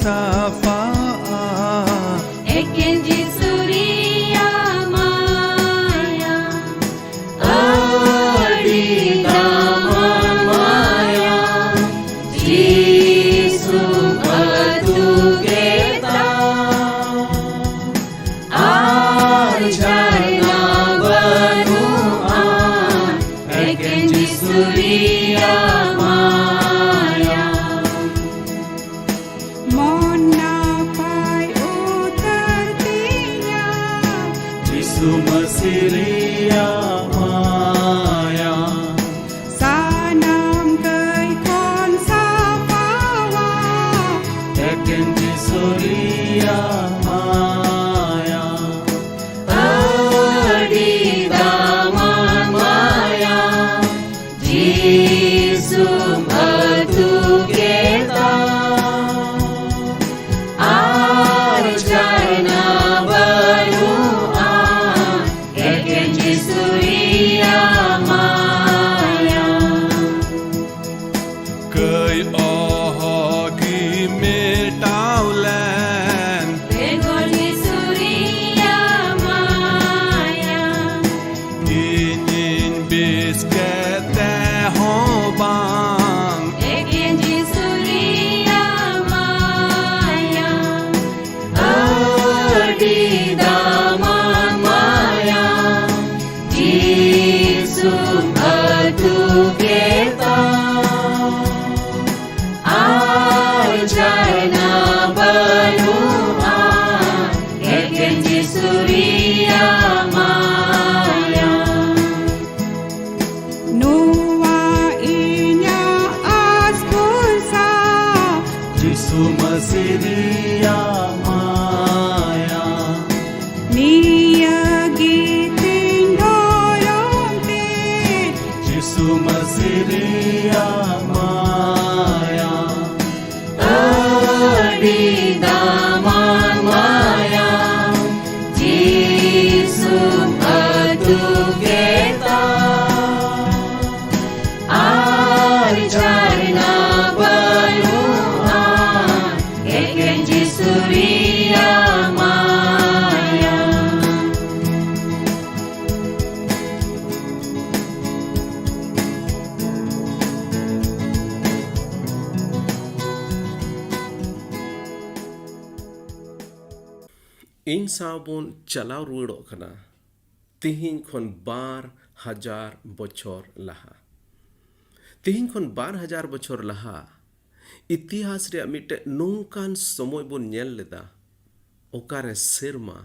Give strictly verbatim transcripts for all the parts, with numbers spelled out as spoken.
ᱥᱟᱯᱷᱟᱜᱼᱟ᱾ ᱮᱠᱮᱱ ᱡᱤᱥᱩ ᱨᱮᱭᱟᱜ ᱢᱟᱭᱟ, ᱟᱹᱰᱤ ᱫᱟᱢᱟᱱ ᱢᱟᱭᱟ, ᱡᱤᱥᱩᱢ ᱟᱹᱛᱩ ᱠᱮᱫᱟ᱾ ᱟᱨ ᱡᱷᱟᱨᱱᱟ ᱵᱟᱹᱱᱩᱜᱼᱟ, ᱮᱠᱮᱱ ᱡᱤᱥᱩ ᱨᱮᱭᱟᱜ ᱢᱟᱭᱟ᱾ ᱢᱚᱱ ᱱᱟᱯᱟᱭ ᱩᱛᱟᱹᱨ ᱛᱤᱧᱟ, ᱡᱤᱥᱩ ᱢᱟᱹᱥᱤ ᱨᱮᱭᱟᱜ ᱢᱟᱭᱟ᱾ ᱥᱟᱱᱟᱢ ᱠᱟᱹᱭ ᱠᱷᱚᱱ ᱥᱟᱯᱷᱟᱣᱟ, ᱮᱠᱮᱱ ᱡᱤᱥᱩ ᱨᱮᱭᱟᱜ ᱢᱟᱭᱟ᱾ ᱟᱹᱰᱤ ᱫᱟᱢᱟᱱ ᱢᱟᱭᱟ, ᱡᱤᱥᱩᱢ ᱟᱹᱛᱩ ᱠᱮᱫᱟ᱾ ᱟᱨ ᱡᱷᱟᱨᱱᱟ ᱵᱟᱹᱱᱩᱜᱼᱟ, ᱮᱠᱮᱱ ᱡᱤᱥᱩ ᱨᱮᱭᱟᱜ ᱢᱟᱭᱟ᱾ ᱠᱟᱹᱭ ᱚᱦᱚᱜᱤ ᱢᱮᱴᱟᱣ ᱞᱮᱱ, ᱵᱮᱜᱚᱨ ᱡᱤᱥᱩ ᱨᱮᱭᱟᱜ ᱢᱟᱭᱟ᱾ ᱤᱧᱤᱧ ᱵᱮᱥ ᱠᱮᱛᱮ ᱦᱚᱸ ᱵᱟᱝ, ᱮᱠᱮᱱ ᱡᱤᱥᱩ ᱨᱮᱭᱟᱜ ᱢᱟᱭᱟ᱾ ᱟᱹᱰᱤ ᱫᱟᱢᱟᱱ ᱢᱟᱭᱟ, ᱡᱤᱥᱩᱢ ᱟᱹᱛᱩ ᱠᱮᱫᱟ᱾ ᱟᱨ ᱡᱷᱟᱨᱱᱟ ᱵᱟᱹᱱᱩᱜᱼᱟ, ᱮᱠᱮᱱ ᱡᱤᱥᱩ ᱨᱮᱭᱟᱜ ᱢᱟᱭᱟ᱾ ᱱᱚᱣᱟ ᱤᱧᱟᱹᱜ ᱟᱥ ᱵᱷᱚᱨᱥᱟ, ᱡᱤᱥᱩ ᱢᱟᱹᱥᱤ ᱨᱮᱭᱟᱜ ᱢᱟᱭᱟ᱾ ᱱᱤᱭᱟᱹ ᱜᱮ ᱛᱤᱧ ᱫᱷᱚᱨᱚᱢ ᱛᱮ, ᱡᱤᱥᱩ ᱢᱟᱹᱥᱤ ᱨᱮᱭᱟᱜ ᱢᱟᱭᱟ᱾ ᱟᱹᱰᱤ ᱫᱟᱢᱟᱱ ᱢᱟᱭᱟ, ᱡᱤᱥᱩᱢ ᱟᱹᱛᱩ ᱠᱮᱫᱟ᱾ ᱟᱨ ᱡᱷᱟᱨᱱᱟ ᱵᱟᱹᱱᱩᱜᱼᱟ, ᱮᱠᱮᱱ ᱤᱧ ᱥᱟᱶ ᱵᱚᱱ ᱪᱟᱞᱟᱣ ᱨᱩᱣᱟᱹᱲᱚᱜ ᱠᱟᱱᱟ ᱛᱤᱦᱤᱧ ᱠᱷᱚᱱ ᱵᱟᱨ ᱦᱟᱡᱟᱨ ᱵᱚᱪᱷᱚᱨ ᱞᱟᱦᱟ᱾ ᱛᱤᱦᱤᱧ ᱠᱷᱚᱱ ᱵᱟᱨ ᱦᱟᱡᱟᱨ ᱵᱚᱪᱷᱚᱨ ᱞᱟᱦᱟ ᱤᱛᱤᱦᱟᱥ ᱨᱮᱭᱟᱜ ᱢᱤᱫᱴᱮᱱ ᱱᱚᱝᱠᱟᱱ ᱥᱚᱢᱚᱭ ᱵᱚᱱ ᱧᱮᱞ ᱞᱮᱫᱟ, ᱚᱠᱟᱨᱮ ᱥᱮᱨᱢᱟ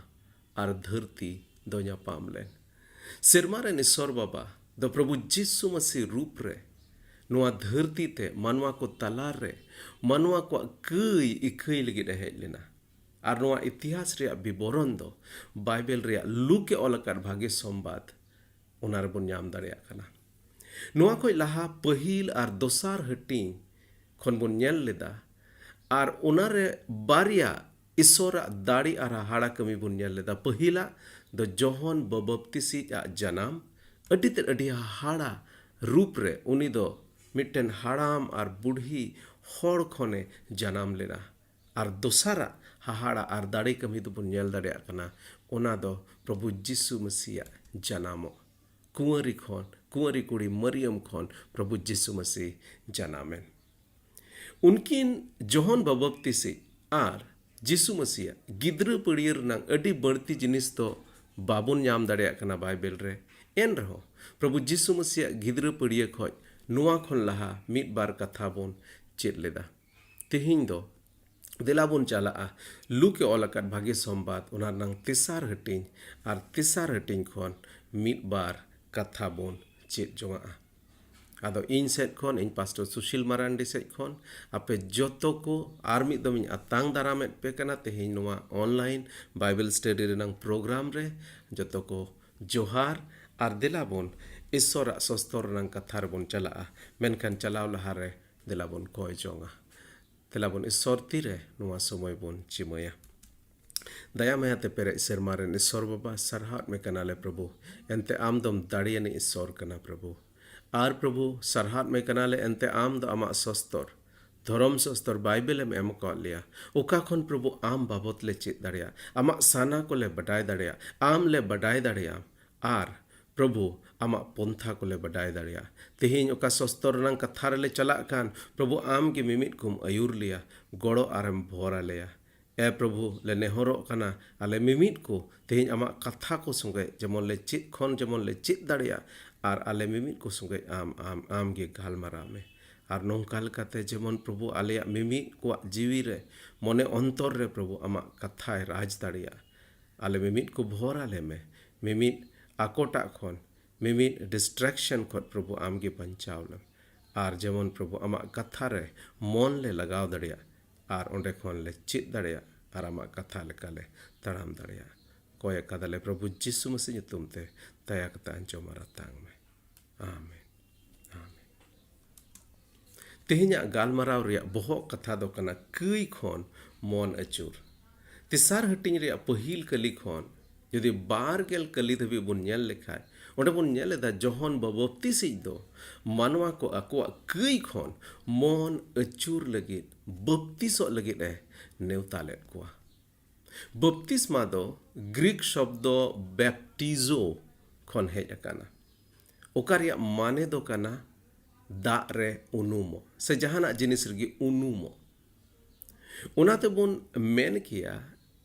ᱟᱨ ᱫᱷᱟᱹᱨᱛᱤ ᱫᱚ ᱧᱟᱯᱟᱢ ᱞᱮᱱ᱾ ᱥᱮᱨᱢᱟ ᱨᱮᱱ ᱤᱥᱚᱨ ᱵᱟᱵᱟ ᱫᱚ ᱯᱨᱚᱵᱷᱩ ᱡᱤᱥᱩ ᱢᱟᱹᱥᱤ ᱨᱩᱯ ᱨᱮ ᱱᱚᱣᱟ ᱫᱷᱟᱹᱨᱛᱤ ᱛᱮ ᱢᱟᱱᱣᱟ ᱠᱚ ᱛᱟᱞᱟ ᱨᱮ ᱢᱟᱱᱣᱟ ᱠᱚᱣᱟᱜ ᱠᱟᱹᱭ ᱤᱠᱟᱹᱭ ᱞᱟᱹᱜᱤᱫ ᱮ ᱦᱮᱡ ᱞᱮᱱᱟ᱾ ᱟᱨ ᱱᱚᱣᱟ ᱤᱛᱤᱦᱟᱥ ᱨᱮᱭᱟᱜ ᱵᱤᱵᱚᱨᱚᱱ ᱫᱚ ᱵᱟᱭᱵᱮᱞ ᱨᱮᱭᱟᱜ ᱞᱩᱠ ᱮ ᱚᱞ ᱟᱠᱟᱫ ᱵᱷᱟᱜᱮ ᱥᱚᱢᱵᱟᱫ, ᱚᱱᱟ ᱨᱮᱵᱚᱱ ᱧᱟᱢ ᱫᱟᱲᱮᱭᱟᱜ ᱠᱟᱱᱟ᱾ ᱱᱚᱣᱟ ᱠᱷᱚᱱ ᱞᱟᱦᱟ ᱯᱟᱹᱦᱤᱞ ᱟᱨ ᱫᱚᱥᱟᱨ ᱦᱟᱹᱴᱤᱧ ᱠᱷᱚᱱ ᱵᱚᱱ ᱧᱮᱞ ᱞᱮᱫᱟ, ᱟᱨ ᱚᱱᱟᱨᱮ ᱵᱟᱨᱭᱟ ᱤᱥᱚᱨᱟᱜ ᱫᱟᱲᱮ ᱟᱨ ᱦᱟᱦᱟᱲᱟ ᱠᱟᱹᱢᱤ ᱵᱚᱱ ᱧᱮᱞ ᱞᱮᱫᱟ᱾ ᱯᱟᱹᱦᱤᱞᱟᱜ ᱫᱚ ᱡᱚᱦᱚᱱ ᱵᱟᱵᱚᱯᱛᱤᱥᱤᱡ ᱟᱜ ᱡᱟᱱᱟᱢ, ᱟᱹᱰᱤ ᱛᱮᱫ ᱟᱹᱰᱤ ᱦᱟᱦᱟᱲᱟ ᱨᱩᱯ ᱨᱮ ᱩᱱᱤ ᱫᱚ ᱢᱤᱫᱴᱮᱱ ᱦᱟᱲᱟᱢ ᱟᱨ ᱵᱩᱰᱷᱤ ᱦᱚᱲ ᱠᱷᱚᱱᱮ ᱡᱟᱱᱟᱢ ᱞᱮᱱᱟ᱾ ᱟᱨ ᱫᱚᱥᱟᱨᱟᱜ ᱦᱟᱦᱟᱲᱟ ᱟᱨ ᱫᱟᱲᱮ ᱠᱟᱹᱢᱤ ᱫᱚᱵᱚᱱ ᱧᱮᱞ ᱫᱟᱲᱮᱭᱟᱜ ᱠᱟᱱᱟ, ᱚᱱᱟ ᱫᱚ ᱯᱨᱚᱵᱷᱩ ᱡᱤᱥᱩ ᱢᱟᱹᱥᱤᱭᱟᱜ ᱡᱟᱱᱟᱢᱚᱜ᱾ ᱠᱩᱸᱣᱟᱨᱤ ᱠᱷᱚᱱ, ᱠᱩᱸᱣᱟᱨᱤ ᱠᱩᱲᱤ ᱢᱟᱨᱤᱭᱟᱢ ᱠᱷᱚᱱ ᱯᱨᱚᱵᱷᱩ ᱡᱤᱥᱩ ᱢᱟᱹᱥᱤ ᱡᱟᱱᱟᱢᱮᱱ᱾ ᱩᱱᱠᱤᱱ ᱡᱚᱦᱚᱱ ᱵᱟᱵᱚᱯᱛᱤᱥᱤᱡ ᱟᱨ ᱡᱤᱥᱩ ᱢᱟᱹᱥᱤᱭᱟᱜ ᱜᱤᱫᱽᱨᱟᱹ ᱯᱟᱹᱲᱤᱭᱟᱹ ᱨᱮᱱᱟᱜ ᱟᱹᱰᱤ ᱵᱟᱹᱲᱛᱤ ᱡᱤᱱᱤᱥ ᱫᱚ ᱵᱟᱵᱚᱱ ᱧᱟᱢ ᱫᱟᱲᱮᱭᱟᱜ ᱠᱟᱱᱟ ᱵᱟᱭᱵᱮᱞ ᱨᱮ᱾ ᱮᱱ ᱨᱮᱦᱚᱸ ᱯᱨᱚᱵᱷᱩ ᱡᱤᱥᱩ ᱢᱟᱹᱥᱤᱭᱟᱜ ᱜᱤᱫᱽᱨᱟᱹ ᱯᱟᱹᱲᱤᱭᱟᱹ ᱠᱷᱚᱱ ᱱᱚᱣᱟ ᱠᱷᱚᱱ ᱞᱟᱦᱟ ᱢᱤᱫ ᱵᱟᱨ ᱠᱟᱛᱷᱟ ᱵᱚᱱ ᱪᱮᱫ ᱞᱮᱫᱟ᱾ ᱛᱮᱦᱮᱧ ᱫᱚ ᱫᱮᱞᱟ ᱵᱚᱱ ᱪᱟᱞᱟᱜᱼᱟ ᱞᱩᱠ ᱮ ᱚᱞ ᱟᱠᱟᱫ ᱵᱷᱟᱜᱮ ᱥᱚᱢᱵᱟᱫ, ᱚᱱᱟ ᱨᱮᱱᱟᱝ ᱛᱮᱥᱟᱨ ᱦᱟᱹᱴᱤᱧ, ᱟᱨ ᱛᱮᱥᱟᱨ ᱦᱟᱹᱴᱤᱧ ᱠᱷᱚᱱ ᱢᱤᱫ ᱵᱟᱨ ᱠᱟᱛᱷᱟ ᱵᱚᱱ ᱪᱮᱫ ᱡᱚᱝᱟᱜᱼᱟ᱾ ᱟᱫᱚ ᱤᱧ ᱥᱮᱫ ᱠᱷᱚᱱ, ᱤᱧ ᱯᱟᱥᱴᱚᱨ ᱥᱩᱥᱤᱞ ᱢᱟᱨᱟᱱᱰᱤ ᱥᱮᱫ ᱠᱷᱚᱱ ᱟᱯᱮ ᱡᱚᱛᱚ ᱠᱚ ᱟᱨ ᱢᱤᱫ ᱫᱚᱢ ᱤᱧ ᱟᱛᱟᱝ ᱫᱟᱨᱟᱢᱮᱫ ᱯᱮ ᱠᱟᱱᱟ ᱛᱮᱦᱮᱧ ᱱᱚᱣᱟ online Bible study ᱨᱮᱱᱟᱝ program ᱨᱮ᱾ ᱡᱚᱛᱚ ᱠᱚ ᱡᱚᱦᱟᱨ, ᱟᱨ ᱫᱮᱞᱟ ᱵᱚᱱ ᱤᱥᱚᱨᱟᱜ ᱥᱚᱥᱛᱚᱨ ᱨᱮᱱᱟᱝ ᱠᱟᱛᱷᱟ ᱨᱮᱵᱚᱱ ᱪᱟᱞᱟᱜᱼᱟ᱾ ᱢᱮᱱᱠᱷᱟᱱ ᱪᱟᱞᱟᱣ ᱞᱟᱦᱟᱨᱮ ᱫᱮᱞᱟ ᱵᱚᱱ ᱠᱚᱭ ᱡᱚᱝᱟ᱾ ᱫᱮᱞᱟ ᱵᱚᱱ ᱤᱥᱚᱨ ᱛᱤᱨᱮ ᱱᱚᱣᱟ ᱥᱚᱢᱚᱭ ᱵᱚᱱ ᱪᱤᱢᱟᱹᱭᱟ᱾ ᱫᱟᱭᱟ ᱢᱟᱭᱟ ᱛᱮ ᱯᱮᱨᱮᱡ ᱥᱮᱨᱢᱟ ᱨᱮᱱ ᱤᱥᱚᱨ ᱵᱟᱵᱟ, ᱥᱟᱨᱦᱟᱣᱮᱫ ᱢᱮ ᱠᱟᱱᱟᱞᱮ ᱯᱨᱚᱵᱷᱩ, ᱮᱱᱛᱮ ᱟᱢ ᱫᱚᱢ ᱫᱟᱲᱮᱭᱟᱱᱤᱡ ᱤᱥᱚᱨ ᱠᱟᱱᱟ ᱯᱨᱚᱵᱷᱩ᱾ ᱟᱨ ᱯᱨᱚᱵᱷᱩ, ᱥᱟᱨᱦᱟᱣᱮᱫ ᱢᱮ ᱠᱟᱱᱟᱞᱮ ᱮᱱᱛᱮ ᱟᱢ ᱫᱚ ᱟᱢᱟᱜ ᱥᱚᱥᱛᱚᱨ ᱫᱷᱚᱨᱚᱢ ᱥᱚᱥᱛᱚᱨ ᱵᱟᱭᱵᱮᱞ ᱮᱢ ᱮᱢ ᱟᱠᱟᱫ ᱞᱮᱭᱟ, ᱚᱠᱟ ᱠᱷᱚᱱ ᱯᱨᱚᱵᱷᱩ ᱟᱢ ᱵᱟᱵᱚᱛ ᱞᱮ ᱪᱮᱫ ᱫᱟᱲᱮᱭᱟᱜᱼᱟ, ᱟᱢᱟᱜ ᱥᱟᱱᱟ ᱠᱚᱞᱮ ᱵᱟᱰᱟᱭ ᱫᱟᱲᱮᱭᱟᱜᱼᱟ, ᱟᱢ ᱞᱮ ᱵᱟᱰᱟᱭ ᱫᱟᱲᱮᱭᱟᱜᱼᱟ, ᱟᱨ ᱯᱨᱚᱵᱷᱩ ᱟᱢᱟᱜ ᱯᱚᱱᱛᱷᱟ ᱠᱚᱞᱮ ᱵᱟᱰᱟᱭ ᱫᱟᱲᱮᱭᱟᱜᱼᱟ᱾ ᱛᱮᱦᱮᱧ ᱚᱠᱟ ᱥᱚᱥᱛᱚᱨ ᱨᱮᱱᱟᱝ ᱠᱟᱛᱷᱟ ᱨᱮᱞᱮ ᱪᱟᱞᱟᱜ ᱠᱟᱱ, ᱯᱨᱚᱵᱷᱩ ᱟᱢ ᱜᱮ ᱢᱤᱢᱤᱫ ᱠᱚᱢ ᱟᱹᱭᱩᱨ ᱞᱮᱭᱟ, ᱜᱚᱲᱚ ᱟᱨᱮᱢ ᱵᱷᱚᱨ ᱟᱞᱮᱭᱟ᱾ ᱮ ᱯᱨᱚᱵᱷᱩ, ᱞᱮ ᱱᱮᱦᱚᱨᱚᱜ ᱠᱟᱱᱟ, ᱟᱞᱮ ᱢᱤᱢᱤᱫ ᱠᱚ ᱛᱮᱦᱮᱧ ᱟᱢᱟᱜ ᱠᱟᱛᱷᱟ ᱠᱚ ᱥᱚᱸᱜᱮ ᱡᱮᱢᱚᱱ ᱞᱮ ᱪᱮᱫ ᱠᱷᱚᱱ ᱡᱮᱢᱚᱱ ᱞᱮ ᱪᱮᱫ ᱫᱟᱲᱮᱭᱟᱜ, ᱟᱨ ᱟᱞᱮ ᱢᱤᱢᱤᱫ ᱠᱚ ᱥᱚᱸᱜᱮ ᱟᱢ, ᱟᱢ, ᱟᱢ ᱜᱮ ᱜᱟᱞᱢᱟᱨᱟᱣ ᱢᱮ᱾ ᱟᱨ ᱱᱚᱝᱠᱟ ᱞᱮᱠᱟᱛᱮ ᱡᱮᱢᱚᱱ ᱯᱨᱚᱵᱷᱩ ᱟᱞᱮᱭᱟᱜ ᱢᱤᱢᱤᱫ ᱠᱚᱣᱟᱜ ᱡᱤᱣᱤ ᱨᱮ, ᱢᱚᱱᱮ ᱚᱱᱛᱚᱨ ᱨᱮ ᱯᱨᱚᱵᱷᱩ ᱟᱢᱟᱜ ᱠᱟᱛᱷᱟᱭ ᱨᱟᱡᱽ ᱫᱟᱲᱮᱭᱟᱜ, ᱟᱞᱮ ᱢᱤᱢᱤᱫ ᱠᱚ ᱵᱷᱚᱨ ᱟᱞᱮ ᱢᱮ, ᱢᱤᱢᱤᱫ ᱟᱠᱚᱴᱟᱜ ᱠᱷᱚᱱ, ᱢᱤᱢᱤᱫ distraction ᱠᱷᱚᱱ ᱯᱨᱚᱵᱷᱩ ᱟᱢ ᱜᱮ ᱵᱟᱧᱪᱟᱣ ᱞᱮᱢ᱾ ᱟᱨ ᱡᱮᱢᱚᱱ ᱯᱨᱚᱵᱷᱩ ᱟᱢᱟᱜ ᱠᱟᱛᱷᱟ ᱨᱮ ᱢᱚᱱ ᱞᱮ ᱞᱟᱜᱟᱣ ᱫᱟᱲᱮᱭᱟᱜ, ᱟᱨ ᱚᱸᱰᱮ ᱠᱷᱚᱱ ᱞᱮ ᱪᱮᱫ ᱫᱟᱲᱮᱭᱟᱜ, ᱟᱨ ᱟᱢᱟᱜ ᱠᱟᱛᱷᱟ ᱞᱮᱠᱟ ᱞᱮ ᱛᱟᱲᱟᱢ ᱫᱟᱲᱮᱭᱟᱜ᱾ ᱠᱚᱭ ᱟᱠᱟᱫᱟᱞᱮ ᱯᱨᱚᱵᱷᱩ ᱡᱤᱥᱩ ᱢᱟᱥᱤ ᱧᱩᱛᱩᱢ ᱛᱮ, ᱫᱟᱭᱟ ᱠᱟᱛᱮ ᱟᱸᱡᱚᱢ ᱟᱨ ᱟᱛᱟᱝ ᱢᱮ᱾ ᱟᱢᱮᱱ᱾ ᱟᱢᱮᱱ᱾ ᱛᱮᱦᱮᱧᱟᱜ ᱜᱟᱞᱢᱟᱨᱟᱣ ᱨᱮᱭᱟᱜ ᱵᱚᱦᱚᱜ ᱠᱟᱛᱷᱟ ᱫᱚ ᱠᱟᱱᱟ ᱠᱟᱹᱭ ᱠᱷᱚᱱ ᱢᱚᱱ ᱟᱹᱪᱩᱨ᱾ ᱛᱮᱥᱟᱨ ᱦᱟᱹᱴᱤᱧ ᱨᱮᱭᱟᱜ ᱯᱟᱹᱦᱤᱞ ᱠᱟᱹᱞᱤ ᱠᱷᱚᱱ ᱡᱩᱫᱤ ᱵᱟᱨ ᱜᱮᱞ ᱠᱟᱹᱞᱤ ᱫᱷᱟᱹᱵᱤᱡ ᱵᱚᱱ ᱧᱮᱞ ᱞᱮᱠᱷᱟᱡ, ᱚᱸᱰᱮ ᱵᱚᱱ ᱧᱮᱞ ᱮᱫᱟ ᱡᱚᱦᱚᱱ ᱵᱟᱵᱚᱛᱤᱥᱤᱡ ᱫᱚ ᱢᱟᱱᱣᱟ ᱠᱚ ᱟᱠᱚᱣᱟᱜ ᱠᱟᱹᱭ ᱠᱷᱚᱱ ᱢᱚᱱ ᱟᱹᱪᱩᱨ ᱞᱟᱹᱜᱤᱫ, ᱵᱟᱯᱛᱤᱥᱚᱜ ᱞᱟᱹᱜᱤᱫ ᱮ ᱱᱮᱣᱛᱟ ᱞᱮᱫ ᱠᱚᱣᱟ᱾ ᱵᱟᱯᱛᱤᱥᱢᱟ ᱫᱚ ᱜᱨᱤᱠ ᱥᱚᱵᱫᱚ ᱵᱮᱯᱴᱤᱡᱳ ᱠᱷᱚᱱ ᱦᱮᱡ ᱟᱠᱟᱱᱟ, ᱚᱠᱟ ᱨᱮᱭᱟᱜ ᱢᱟᱱᱮ ᱫᱚ ᱠᱟᱱᱟ ᱫᱟᱜ ᱨᱮ ᱩᱱᱩᱢᱚᱜ ᱥᱮ ᱡᱟᱦᱟᱱᱟᱜ ᱡᱤᱱᱤᱥ ᱨᱮᱜᱮ ᱩᱱᱩᱢᱚᱜ᱾ ᱚᱱᱟ ᱛᱮᱵᱚᱱ ᱢᱮᱱ ᱠᱮᱭᱟ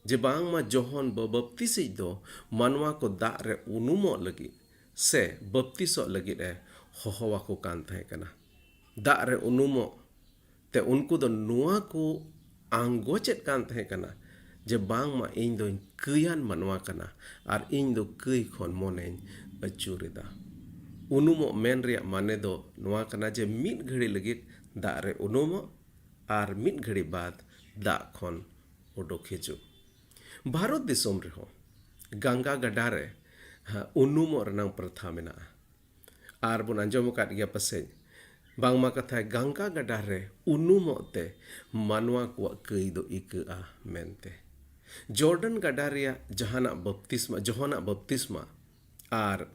ᱡᱮ ᱵᱟᱝᱢᱟ ᱡᱚᱦᱚᱱ ᱵᱟᱯᱛᱤᱥᱤᱡ ᱫᱚ ᱢᱟᱱᱣᱟ ᱠᱚ ᱫᱟᱜ ᱨᱮ ᱩᱱᱩᱢᱚᱜ ᱞᱟᱹᱜᱤᱫ ᱥᱮ ᱵᱟᱯᱛᱤᱥᱚᱜ ᱞᱟᱹᱜᱤᱫ ᱮ ᱦᱚᱦᱚᱣᱟᱠᱚ ᱠᱟᱱ ᱛᱟᱦᱮᱸ ᱠᱟᱱᱟ᱾ ᱫᱟᱜ ᱨᱮ ᱩᱱᱩᱢᱚᱜ ᱛᱮ ᱩᱱᱠᱩ ᱫᱚ ᱱᱚᱣᱟ ᱠᱚ ᱟᱸᱜᱚᱪᱮᱫ ᱠᱟᱱ ᱛᱟᱦᱮᱸ ᱠᱟᱱᱟ ᱡᱮ ᱵᱟᱝᱢᱟ ᱤᱧ ᱫᱚᱧ ᱠᱟᱹᱭᱟᱱ ᱢᱟᱱᱣᱟ ᱠᱟᱱᱟ ᱟᱨ ᱤᱧ ᱫᱚ ᱠᱟᱹᱭ ᱠᱷᱚᱱ ᱢᱚᱱᱮᱧ ᱟᱹᱪᱩᱨ ᱮᱫᱟ᱾ ᱩᱱᱩᱢᱚᱜ ᱢᱮᱱ ᱨᱮᱭᱟᱜ ᱢᱟᱱᱮ ᱫᱚ ᱱᱚᱣᱟ ᱠᱟᱱᱟ ᱡᱮ ᱢᱤᱫ ᱜᱷᱟᱹᱲᱤ ᱞᱟᱹᱜᱤᱫ ᱫᱟᱜ ᱨᱮ ᱩᱱᱩᱢᱚᱜ ᱟᱨ ᱢᱤᱫ ᱜᱷᱟᱹᱲᱤ ᱵᱟᱫ ᱫᱟᱜ ᱠᱷᱚᱱ ᱩᱰᱩᱠ ᱦᱤᱡᱩᱜ᱾ ᱵᱷᱟᱨᱚᱛ ᱫᱤᱥᱚᱢ ᱨᱮᱦᱚᱸ ᱜᱟᱝᱜᱟ ᱜᱟᱰᱟ ᱨᱮ, ᱦᱟ, ᱩᱱᱩᱢᱚᱜ ᱨᱮᱱᱟᱜ ᱯᱨᱚᱛᱷᱟ ᱢᱮᱱᱟᱜᱼᱟ᱾ ᱟᱨ ᱵᱚᱱ ᱟᱸᱡᱚᱢ ᱟᱠᱟᱫ ᱜᱮᱭᱟ ᱯᱟᱥᱮᱡ, ᱵᱟᱝᱢᱟ ᱠᱟᱛᱷᱟᱭ ᱜᱟᱝᱜᱟ ᱜᱟᱰᱟ ᱨᱮ ᱩᱱᱩᱢᱚᱜ ᱛᱮ ᱢᱟᱱᱣᱟ ᱠᱚᱣᱟᱜ ᱠᱟᱹᱭ ᱫᱚ ᱤᱠᱟᱹᱜᱼᱟ ᱢᱮᱱᱛᱮ᱾ ᱡᱚᱨᱰᱟᱱ ᱜᱟᱰᱟ ᱨᱮᱭᱟᱜ ᱡᱟᱦᱟᱱᱟᱜ ᱵᱟᱯᱛᱤᱥᱢᱟ, ᱡᱚᱦᱚᱱᱟᱜ ᱵᱟᱯᱛᱤᱥᱢᱟ ᱟᱨ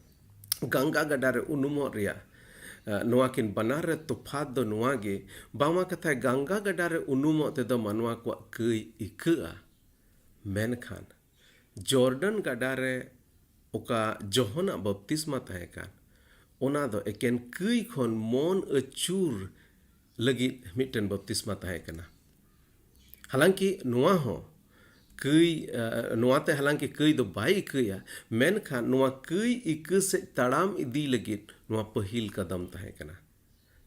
ᱜᱟᱝᱜᱟ ᱜᱟᱰᱟ ᱨᱮ ᱩᱱᱩᱢᱚᱜ ᱨᱮᱭᱟᱜ, ᱮ, ᱱᱚᱣᱟ ᱠᱤᱱ ᱵᱟᱱᱟᱨ ᱨᱮ ᱛᱚᱯᱷᱟᱛ ᱫᱚ ᱱᱚᱣᱟ ᱜᱮ, ᱵᱟᱝᱢᱟ ᱠᱟᱛᱷᱟᱭ ᱜᱟᱝᱜᱟ ᱜᱟᱰᱟ ᱨᱮ ᱩᱱᱩᱢᱚᱜ ᱛᱮᱫᱚ ᱢᱟᱱᱣᱟ ᱠᱚᱣᱟᱜ ᱠᱟᱹᱭ ᱤᱠᱟᱹᱜᱼᱟ, ᱢᱮᱱᱠᱷᱟᱱ ᱡᱚᱨᱰᱟᱱ ᱜᱟᱰᱟ ᱨᱮ ᱚᱠᱟ ᱡᱚᱦᱚᱱᱟᱜ ᱵᱟᱯᱛᱤᱥᱢᱟ ᱛᱟᱦᱮᱸ ᱠᱟᱱ, ᱚᱱᱟ ᱫᱚ ᱮᱠᱮᱱ ᱠᱟᱹᱭ ᱠᱷᱚᱱ ᱢᱚᱱ ᱟᱹᱪᱩᱨ ᱞᱟᱹᱜᱤᱫ ᱢᱤᱫᱴᱮᱱ ᱵᱟᱯᱛᱤᱥᱢᱟ ᱛᱟᱦᱮᱸ ᱠᱟᱱᱟ᱾ ᱦᱟᱞᱟᱝᱠᱤ ᱱᱚᱣᱟ ᱦᱚᱸ ᱠᱟᱹᱭ ᱱᱚᱣᱟᱛᱮ ᱦᱟᱞᱟᱝᱠᱤ ᱠᱟᱹᱭ ᱫᱚ ᱵᱟᱭ ᱤᱠᱟᱹᱭᱟ, ᱢᱮᱱᱠᱷᱟᱱ ᱱᱚᱣᱟ ᱠᱟᱹᱭ ᱤᱠᱟᱹ ᱥᱮᱫ ᱛᱟᱲᱟᱢ ᱤᱫᱤ ᱞᱟᱹᱜᱤᱫ ᱱᱚᱣᱟ ᱯᱟᱹᱦᱤᱞ ᱠᱟᱫᱟᱢ ᱛᱟᱦᱮᱸ ᱠᱟᱱᱟ᱾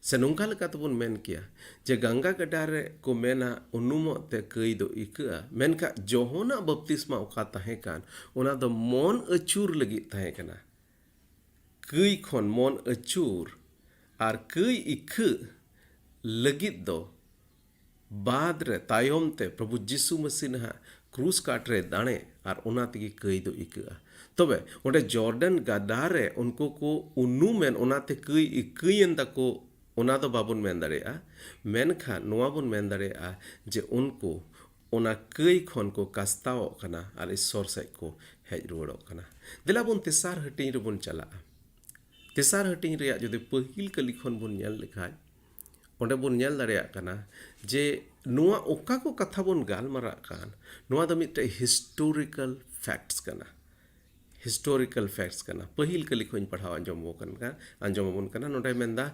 ᱥᱮ ᱱᱚᱝᱠᱟ ᱞᱮᱠᱟ ᱛᱮᱵᱚᱱ ᱢᱮᱱ ᱠᱮᱭᱟ ᱡᱮ ᱜᱟᱝᱜᱟ ᱜᱟᱰᱟ ᱨᱮ ᱠᱚ ᱢᱮᱱᱟ ᱩᱱᱩᱢᱚᱜ ᱛᱮ ᱠᱟᱹᱭ ᱫᱚ ᱤᱠᱟᱹᱜᱼᱟ, ᱢᱮᱱᱠᱷᱟᱱ ᱡᱚᱦᱚᱱᱟᱜ ᱵᱟᱯᱛᱤᱥᱢᱟ ᱚᱠᱟ ᱛᱟᱦᱮᱸ ᱠᱟᱱ, ᱚᱱᱟ ᱫᱚ ᱢᱚᱱ ᱟᱹᱪᱩᱨ ᱞᱟᱹᱜᱤᱫ ᱛᱟᱦᱮᱸ ᱠᱟᱱᱟ᱾ ᱠᱟᱹᱭ ᱠᱷᱚᱱ ᱢᱚᱱ ᱟᱹᱪᱩᱨ ᱟᱨ ᱠᱟᱹᱭ ᱤᱠᱷᱟᱹᱜ ᱞᱟᱹᱜᱤᱫ ᱫᱚ ᱵᱟᱫ ᱨᱮ, ᱛᱟᱭᱚᱢ ᱛᱮ ᱯᱨᱚᱵᱷᱩ ᱡᱤᱥᱩ ᱢᱟᱹᱥᱤ ᱱᱟᱦᱟᱜ ᱠᱨᱩᱥ ᱠᱟᱴ ᱨᱮ ᱫᱟᱲᱮ ᱟᱨ ᱚᱱᱟ ᱛᱮᱜᱮ ᱠᱟᱹᱭ ᱫᱚ ᱤᱠᱟᱹᱜᱼᱟ᱾ ᱛᱚᱵᱮ ᱚᱸᱰᱮ ᱡᱚᱨᱰᱟᱱ ᱜᱟᱰᱟ ᱨᱮ ᱩᱱᱠᱩ ᱠᱚ ᱩᱱᱩᱢᱮᱱ, ᱚᱱᱟᱛᱮ ᱠᱟᱹᱭ ᱤᱠᱟᱹᱭᱮᱱ ᱛᱟᱠᱚ, ᱚᱱᱟ ᱫᱚ ᱵᱟᱵᱚᱱ ᱢᱮᱱ ᱫᱟᱲᱮᱭᱟᱜᱼᱟ᱾ ᱢᱮᱱᱠᱷᱟᱱ ᱱᱚᱣᱟ ᱵᱚᱱ ᱢᱮᱱ ᱫᱟᱲᱮᱭᱟᱜᱼᱟ ᱡᱮ ᱩᱱᱠᱩ ᱚᱱᱟ ᱠᱟᱹᱭ ᱠᱷᱚᱱ ᱠᱚ ᱠᱟᱥᱛᱟᱣᱚᱜ ᱠᱟᱱᱟ ᱟᱨ ᱤᱥᱥᱚᱨ ᱥᱮᱫ ᱠᱚ ᱦᱮᱡ ᱨᱩᱣᱟᱹᱲᱚᱜ ᱠᱟᱱᱟ᱾ ᱫᱮᱞᱟ ᱵᱚᱱ ᱛᱮᱥᱟᱨ ᱦᱟᱹᱴᱤᱧ ᱨᱮᱵᱚᱱ ᱪᱟᱞᱟᱜᱼᱟ᱾ ᱛᱮᱥᱟᱨ ᱦᱟᱹᱴᱤᱧ ᱨᱮᱭᱟᱜ ᱡᱩᱫᱤ ᱯᱟᱹᱦᱤᱞ ᱠᱟᱹᱞᱤ ᱠᱷᱚᱱ ᱵᱚᱱ ᱧᱮᱞ ᱞᱮᱠᱷᱟᱡ, ᱚᱸᱰᱮ ᱵᱚᱱ ᱧᱮᱞ ᱫᱟᱲᱮᱭᱟᱜ ᱠᱟᱱᱟ ᱡᱮ ᱱᱚᱣᱟ ᱚᱠᱟ ᱠᱚ ᱠᱟᱛᱷᱟ ᱵᱚᱱ ᱜᱟᱞᱢᱟᱨᱟᱜ ᱠᱟᱱ, ᱱᱚᱣᱟ ᱫᱚ ᱢᱤᱫᱴᱮᱡ historical facts ᱠᱟᱱᱟ᱾ Historical facts ᱠᱟᱱᱟ᱾ ᱯᱟᱹᱦᱤᱞ ᱠᱟᱹᱞᱤ ᱠᱷᱚᱱ ᱯᱟᱲᱦᱟᱣ ᱟᱸᱡᱚᱢ ᱟᱵᱚᱱ ᱠᱟᱱᱟ, ᱟᱸᱡᱚᱢ ᱟᱵᱚᱱ ᱠᱟᱱᱟ᱾ ᱱᱚᱰᱮ ᱢᱮᱱᱫᱟ,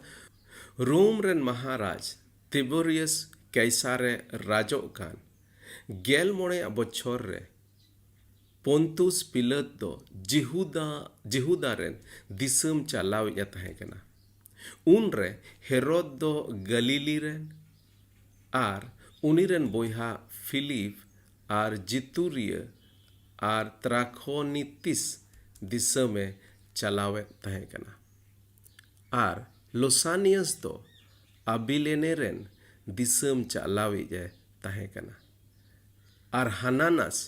ᱨᱳᱢ ᱨᱮᱱ ᱢᱟᱦᱟᱨᱟᱡᱽ ᱛᱤᱵᱮᱨᱤᱭᱟᱥ ᱠᱮᱥᱟᱨᱮ ᱨᱟᱡᱚᱜ ᱠᱟᱱ ᱜᱮᱞ ᱢᱚᱬᱮᱭᱟᱜ ᱵᱚᱪᱷᱚᱨ ᱨᱮ ᱯᱚᱱᱛᱩᱥ ᱯᱤᱞᱟᱹᱛ ᱫᱚ ᱡᱤᱦᱩᱫᱟ, ᱡᱤᱦᱩᱫᱟ ᱨᱮᱱ ᱫᱤᱥᱚᱢ ᱪᱟᱞᱟᱣᱤᱡ ᱮ ᱛᱟᱦᱮᱸ ᱠᱟᱱᱟ᱾ ᱩᱱᱨᱮ ᱦᱮᱨᱚᱫ ᱫᱚ ᱜᱟᱹᱞᱤᱞᱤ ᱨᱮᱱ ᱟᱨ ᱩᱱᱤ ᱨᱮᱱ ᱵᱚᱭᱦᱟ ᱯᱷᱤᱞᱤᱯ ᱟᱨ ᱡᱤᱛᱩᱨᱤᱭᱟᱹ ᱟᱨ ᱛᱨᱟᱠᱷᱚᱱᱤᱛᱤᱥ ᱫᱤᱥᱚᱢᱮ ᱪᱟᱞᱟᱣᱮᱫ ᱛᱟᱦᱮᱸ ᱠᱟᱱᱟ᱾ ᱟᱨ ᱞᱳᱥᱟᱱᱤᱭᱟᱥ ᱫᱚ ᱟᱵᱤᱞᱮᱱᱮ ᱨᱮᱱ ᱫᱤᱥᱚᱢ ᱪᱟᱞᱟᱣᱤᱡ ᱮ ᱛᱟᱦᱮᱸ ᱠᱟᱱᱟ᱾ ᱟᱨ ᱦᱟᱱᱟᱱᱟᱥ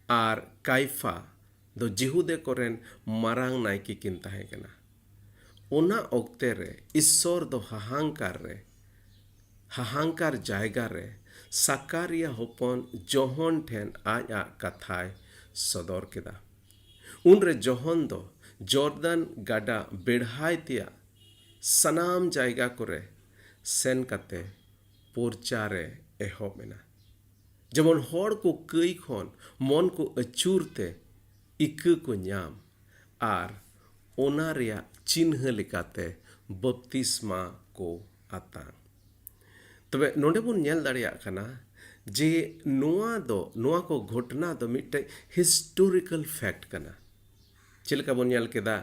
ᱟᱨ ᱠᱟᱭᱯᱷᱟ ᱫᱚ ᱡᱤᱦᱩᱫᱮ ᱠᱚᱨᱮᱱ ᱢᱟᱨᱟᱝ ᱱᱟᱭᱠᱮ ᱠᱤᱱ ᱛᱟᱦᱮᱸ ᱠᱟᱱᱟ᱾ ᱚᱱᱟ ᱚᱠᱛᱮ ᱨᱮ ᱤᱥᱥᱚᱨ ᱫᱚ ᱦᱟᱦᱟᱝᱠᱟᱨ ᱨᱮ, ᱦᱟᱦᱟᱝᱠᱟᱨ ᱡᱟᱭᱜᱟ ᱨᱮ ᱥᱟᱠᱟᱨᱤᱭᱟ ᱦᱚᱯᱚᱱ ᱡᱚᱦᱚᱱ ᱴᱷᱮᱱ ᱟᱡ ᱟᱜ ᱠᱟᱛᱷᱟᱭ ᱥᱚᱫᱚᱨ ᱠᱮᱫᱟ᱾ ᱩᱱᱨᱮ ᱡᱚᱦᱚᱱ ᱫᱚ ᱡᱚᱨᱫᱟᱱ ᱜᱟᱰᱟ ᱵᱮᱲᱦᱟᱭ ᱛᱮᱭᱟᱜ ᱥᱟᱱᱟᱢ ᱡᱟᱭᱜᱟ ᱠᱚᱨᱮ ᱥᱮᱱ ᱠᱟᱛᱮ ᱯᱨᱚᱪᱟᱨᱮ ᱮᱦᱚᱵ ᱮᱱᱟ᱾ ᱡᱮᱢᱚᱱ ᱦᱚᱲ ᱠᱚ ᱠᱟᱹᱭ ᱠᱷᱚᱱ ᱢᱚᱱ ᱠᱚ ᱟᱹᱪᱩᱨ ᱛᱮ ᱤᱠᱟᱹ ᱠᱚ ᱧᱟᱢ ᱟᱨ ᱚᱱᱟ ᱨᱮᱭᱟᱜ ᱪᱤᱱᱦᱟᱹ ᱞᱮᱠᱟᱛᱮ ᱵᱟᱯᱛᱤᱥᱢᱟ ᱠᱚ ᱟᱛᱟᱝ᱾ ᱛᱚᱵᱮ ᱱᱚᱰᱮ ᱵᱚᱱ ᱧᱮᱞ ᱫᱟᱲᱮᱭᱟᱜ ᱠᱟᱱᱟ ᱡᱮ ᱱᱚᱣᱟ ᱫᱚ, ᱱᱚᱣᱟ ᱠᱚ ᱜᱷᱚᱴᱱᱟ ᱫᱚ ᱢᱤᱫᱴᱮᱡ historical fact ᱠᱟᱱᱟ᱾ ᱪᱮᱫ ᱞᱮᱠᱟ ᱵᱚᱱ ᱧᱮᱞ ᱠᱮᱫᱟ,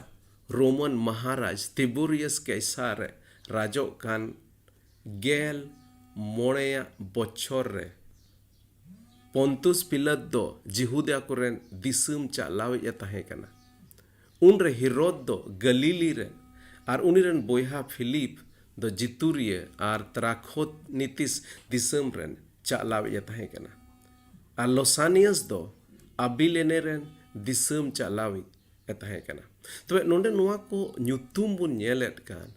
ᱨᱳᱢᱟᱱ ᱢᱟᱦᱟᱨᱟᱡᱽ ᱛᱤᱵᱩᱨᱤᱭᱟᱥ ᱠᱮᱥᱟᱨ ᱮ ᱨᱟᱡᱚᱜ ᱠᱟᱱ ᱜᱮᱞ ᱢᱚᱬᱮᱭᱟᱜ ᱵᱚᱪᱷᱚᱨ ᱨᱮ ᱯᱚᱱᱛᱩᱥ ᱯᱤᱞᱟᱛ ᱫᱚ ᱡᱤᱦᱩᱫᱟ ᱠᱚᱨᱮᱱ ᱫᱤᱥᱚᱢ ᱪᱟᱞᱟᱣᱤᱡ ᱮ ᱛᱟᱦᱮᱸ ᱠᱟᱱᱟ᱾ ᱩᱱᱨᱮ ᱦᱤᱨᱳᱫ ᱫᱚ ᱜᱟᱞᱤᱞᱤ ᱨᱮᱱ ᱟᱨ ᱩᱱᱤ ᱨᱮᱱ ᱵᱚᱭᱦᱟ ᱯᱷᱤᱞᱤᱯ ᱫᱚ ᱡᱤᱛᱩᱨᱤᱭᱟᱹ ᱟᱨ ᱛᱨᱟᱠᱷᱳᱱᱤᱛᱤᱥ ᱫᱤᱥᱚᱢ ᱨᱮᱱ ᱪᱟᱞᱟᱣᱤᱡ ᱮ ᱛᱟᱦᱮᱸ ᱠᱟᱱᱟ᱾ ᱟᱨ ᱞᱚᱥᱟᱱᱤᱭᱟᱥ ᱫᱚ ᱟᱵᱤᱞᱮᱱᱮ ᱨᱮᱱ ᱫᱤᱥᱚᱢ ᱪᱟᱞᱟᱣᱤᱡ ᱮ ᱛᱟᱦᱮᱸ ᱠᱟᱱᱟ᱾ ᱛᱚᱵᱮ ᱱᱚᱰᱮ ᱱᱚᱣᱟ ᱠᱚ ᱧᱩᱛᱩᱢ ᱵᱚᱱ ᱧᱮᱞᱮᱫ ᱠᱟᱱ,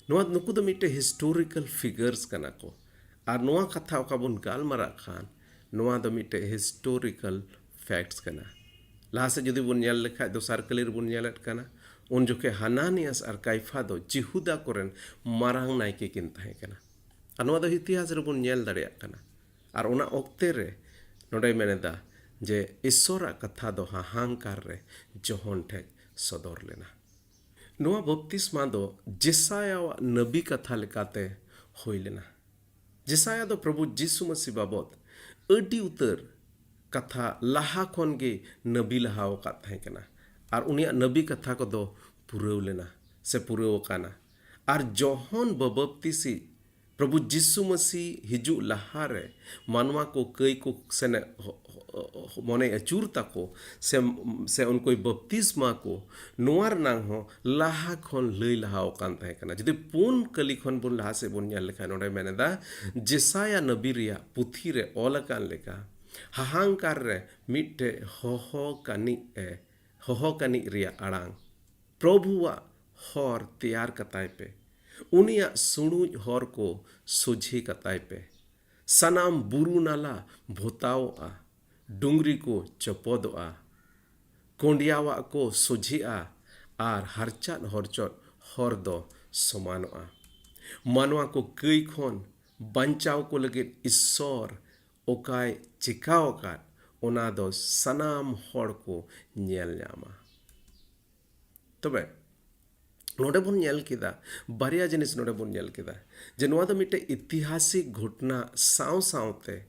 ᱱᱚᱣᱟ, ᱱᱩᱠᱩ ᱫᱚ ᱢᱤᱫᱴᱮᱡ historical figures ᱠᱟᱱᱟ ᱠᱚ᱾ ᱟᱨ ᱱᱚᱣᱟ ᱠᱟᱛᱷᱟ ᱚᱠᱟ ᱵᱚᱱ ᱜᱟᱞᱢᱟᱨᱟᱜ ᱠᱷᱟᱱ, ᱱᱚᱣᱟ ᱫᱚ ᱢᱤᱫᱴᱮᱡ historical facts ᱠᱟᱱᱟ᱾ ᱞᱟᱦᱟ ᱥᱮᱫ ᱡᱩᱫᱤ ᱵᱚᱱ ᱧᱮᱞ ᱞᱮᱠᱷᱟᱡ, ᱫᱚᱥᱟᱨ ᱠᱟᱹᱞᱤ ᱨᱮᱵᱚᱱ ᱧᱮᱞᱮᱫ ᱠᱟᱱᱟ, ᱩᱱ ᱡᱚᱠᱷᱮᱡ ᱦᱟᱱᱟᱱᱤᱭᱟᱥ ᱟᱨ ᱠᱟᱭᱯᱷᱟ ᱫᱚ ᱡᱤᱦᱩᱫᱟ ᱠᱚᱨᱮᱱ ᱢᱟᱨᱟᱝ ᱱᱟᱭᱠᱮ ᱠᱤᱱ ᱛᱟᱦᱮᱸ ᱠᱟᱱᱟ᱾ ᱟᱨ ᱱᱚᱣᱟ ᱫᱚ ᱤᱛᱤᱦᱟᱥ ᱨᱮᱵᱚᱱ ᱧᱮᱞ ᱫᱟᱲᱮᱭᱟᱜ ᱠᱟᱱᱟ᱾ ᱟᱨ ᱚᱱᱟ ᱚᱠᱛᱮ ᱨᱮ ᱱᱚᱰᱮᱭ ᱢᱮᱱ ᱮᱫᱟ ᱡᱮ ᱤᱥᱥᱚᱨᱟᱜ ᱠᱟᱛᱷᱟ ᱫᱚ ᱦᱟᱦᱟᱝᱠᱟᱨ ᱨᱮ ᱡᱚᱦᱚᱱ ᱴᱷᱮᱡ ᱥᱚᱫᱚᱨ ᱞᱮᱱᱟ᱾ ᱱᱚᱣᱟ ᱵᱟᱯᱛᱤᱥᱢᱟ ᱫᱚ ᱡᱮᱥᱟᱭᱟᱣᱟᱜ ᱱᱟᱵᱤ ᱠᱟᱛᱷᱟ ᱞᱮᱠᱟᱛᱮ ᱦᱩᱭ ᱞᱮᱱᱟ᱾ ᱡᱮᱥᱟᱭᱟ ᱫᱚ ᱯᱨᱚᱵᱷᱩ ᱡᱤᱥᱩ ᱢᱟᱹᱥᱤ ᱵᱟᱵᱚᱫ ᱟᱹᱰᱤ ᱩᱛᱟᱹᱨ ᱠᱟᱛᱷᱟ ᱞᱟᱦᱟ ᱠᱷᱚᱱ ᱜᱮ ᱱᱟᱵᱤ ᱞᱟᱦᱟᱣ ᱟᱠᱟᱫ ᱛᱟᱦᱮᱸ ᱠᱟᱱᱟ᱾ ᱟᱨ ᱩᱱᱤᱭᱟᱜ ᱱᱟᱵᱤ ᱠᱟᱛᱷᱟ ᱠᱚᱫᱚ ᱯᱩᱨᱟᱹᱣ ᱞᱮᱱᱟ ᱥᱮ ᱯᱩᱨᱟᱹᱣ ᱟᱠᱟᱱᱟ᱾ ᱟᱨ ᱡᱚᱦᱚᱱ ᱵᱟᱵᱟᱯᱛᱤᱥᱤ ᱯᱨᱚᱵᱷᱩ ᱡᱤᱥᱩ ᱢᱟᱹᱥᱤ ᱦᱤᱡᱩᱜ ᱞᱟᱦᱟᱨᱮ ᱢᱟᱱᱣᱟ ᱠᱚ ᱠᱟᱹᱭ ᱠᱚ ᱥᱮᱱᱮ ᱦᱚ-, ᱦᱚ-, ᱦᱚ-, ᱢᱚᱱᱮ ᱟᱹᱪᱩᱨ ᱛᱟᱠᱚ ᱥᱮ, ᱥᱮ ᱩᱱᱠᱩᱭ ᱵᱟᱯᱛᱤᱥᱢᱟ ᱠᱚ, ᱱᱚᱣᱟ ᱨᱮᱱᱟᱝ ᱦᱚᱸ ᱞᱟᱦᱟ ᱠᱷᱚᱱ ᱞᱟᱹᱭ ᱞᱟᱦᱟᱣ ᱟᱠᱟᱱ ᱛᱟᱦᱮᱸ ᱠᱟᱱᱟ᱾ ᱡᱩᱫᱤ ᱯᱩᱱ ᱠᱟᱹᱞᱤ ᱠᱷᱚᱱ ᱵᱚᱱ ᱞᱟᱦᱟ ᱥᱮᱫ ᱵᱚᱱ ᱧᱮᱞ ᱞᱮᱠᱷᱟᱱ, ᱱᱚᱰᱮ ᱢᱮᱱ ᱮᱫᱟ, ᱡᱮᱥᱟᱭᱟ ᱱᱟᱵᱤ ᱨᱮᱭᱟᱜ ᱯᱩᱛᱷᱤ ᱨᱮ ᱚᱞ ᱟᱠᱟᱱ ᱞᱮᱠᱟ, ᱦᱟᱦᱟᱝᱠᱟᱨ ᱨᱮ ᱢᱤᱫᱴᱮᱡ ᱦᱚᱦᱚ ᱠᱟᱹᱱᱤᱡ ᱮ, ᱦᱚᱦᱚ ᱠᱟᱹᱱᱤᱡ ᱨᱮᱭᱟᱜ ᱟᱲᱟᱝ, ᱯᱨᱚᱵᱷᱩᱣᱟᱜ ᱦᱚᱨ ᱛᱮᱭᱟᱨ ᱠᱟᱛᱟᱭ ᱯᱮ, ᱩᱱᱤᱭᱟᱜ ᱥᱩᱬᱩᱡ ᱦᱚᱨ ᱠᱚ ᱥᱚᱡᱷᱮ ᱠᱟᱛᱟᱭ ᱯᱮ᱾ ᱥᱟᱱᱟᱢ ᱵᱩᱨᱩ ᱱᱟᱞᱟ ᱵᱷᱚᱛᱟᱣᱚᱜᱼᱟ, ᱰᱩᱝᱨᱤ ᱠᱚ ᱪᱚᱯᱚᱫᱚᱜᱼᱟ, ᱠᱚᱸᱰᱭᱟᱣᱟᱜ ᱠᱚ ᱥᱚᱡᱷᱮᱜᱼᱟ ᱟᱨ ᱦᱟᱨᱪᱟᱫ ᱦᱚᱨᱪᱚᱫ ᱦᱚᱨ ᱫᱚ ᱥᱚᱢᱟᱱᱚᱜᱼᱟ᱾ ᱢᱟᱱᱣᱟ ᱠᱚ ᱠᱟᱹᱭ ᱠᱷᱚᱱ ᱵᱟᱧᱪᱟᱣ ᱠᱚ ᱞᱟᱹᱜᱤᱫ ᱤᱥᱥᱚᱨ ᱚᱠᱟᱭ ᱪᱮᱠᱟᱣ ᱟᱠᱟᱫ, ᱚᱱᱟ ᱫᱚ ᱥᱟᱱᱟᱢ ᱦᱚᱲ ᱠᱚ ᱧᱮᱞ ᱧᱟᱢᱟ᱾ ᱛᱚᱵᱮ ᱱᱚᱰᱮ ᱵᱚᱱ ᱧᱮᱞ ᱠᱮᱫᱟ, ᱵᱟᱨᱭᱟ ᱡᱤᱱᱤᱥ ᱱᱚᱰᱮ ᱵᱚᱱ ᱧᱮᱞ ᱠᱮᱫᱟ, ᱡᱮ ᱱᱚᱣᱟ ᱫᱚ ᱢᱤᱫᱴᱮᱡ ᱤᱛᱤᱦᱟᱥᱤᱠ ᱜᱷᱚᱴᱱᱟ ᱥᱟᱶ ᱥᱟᱶᱛᱮ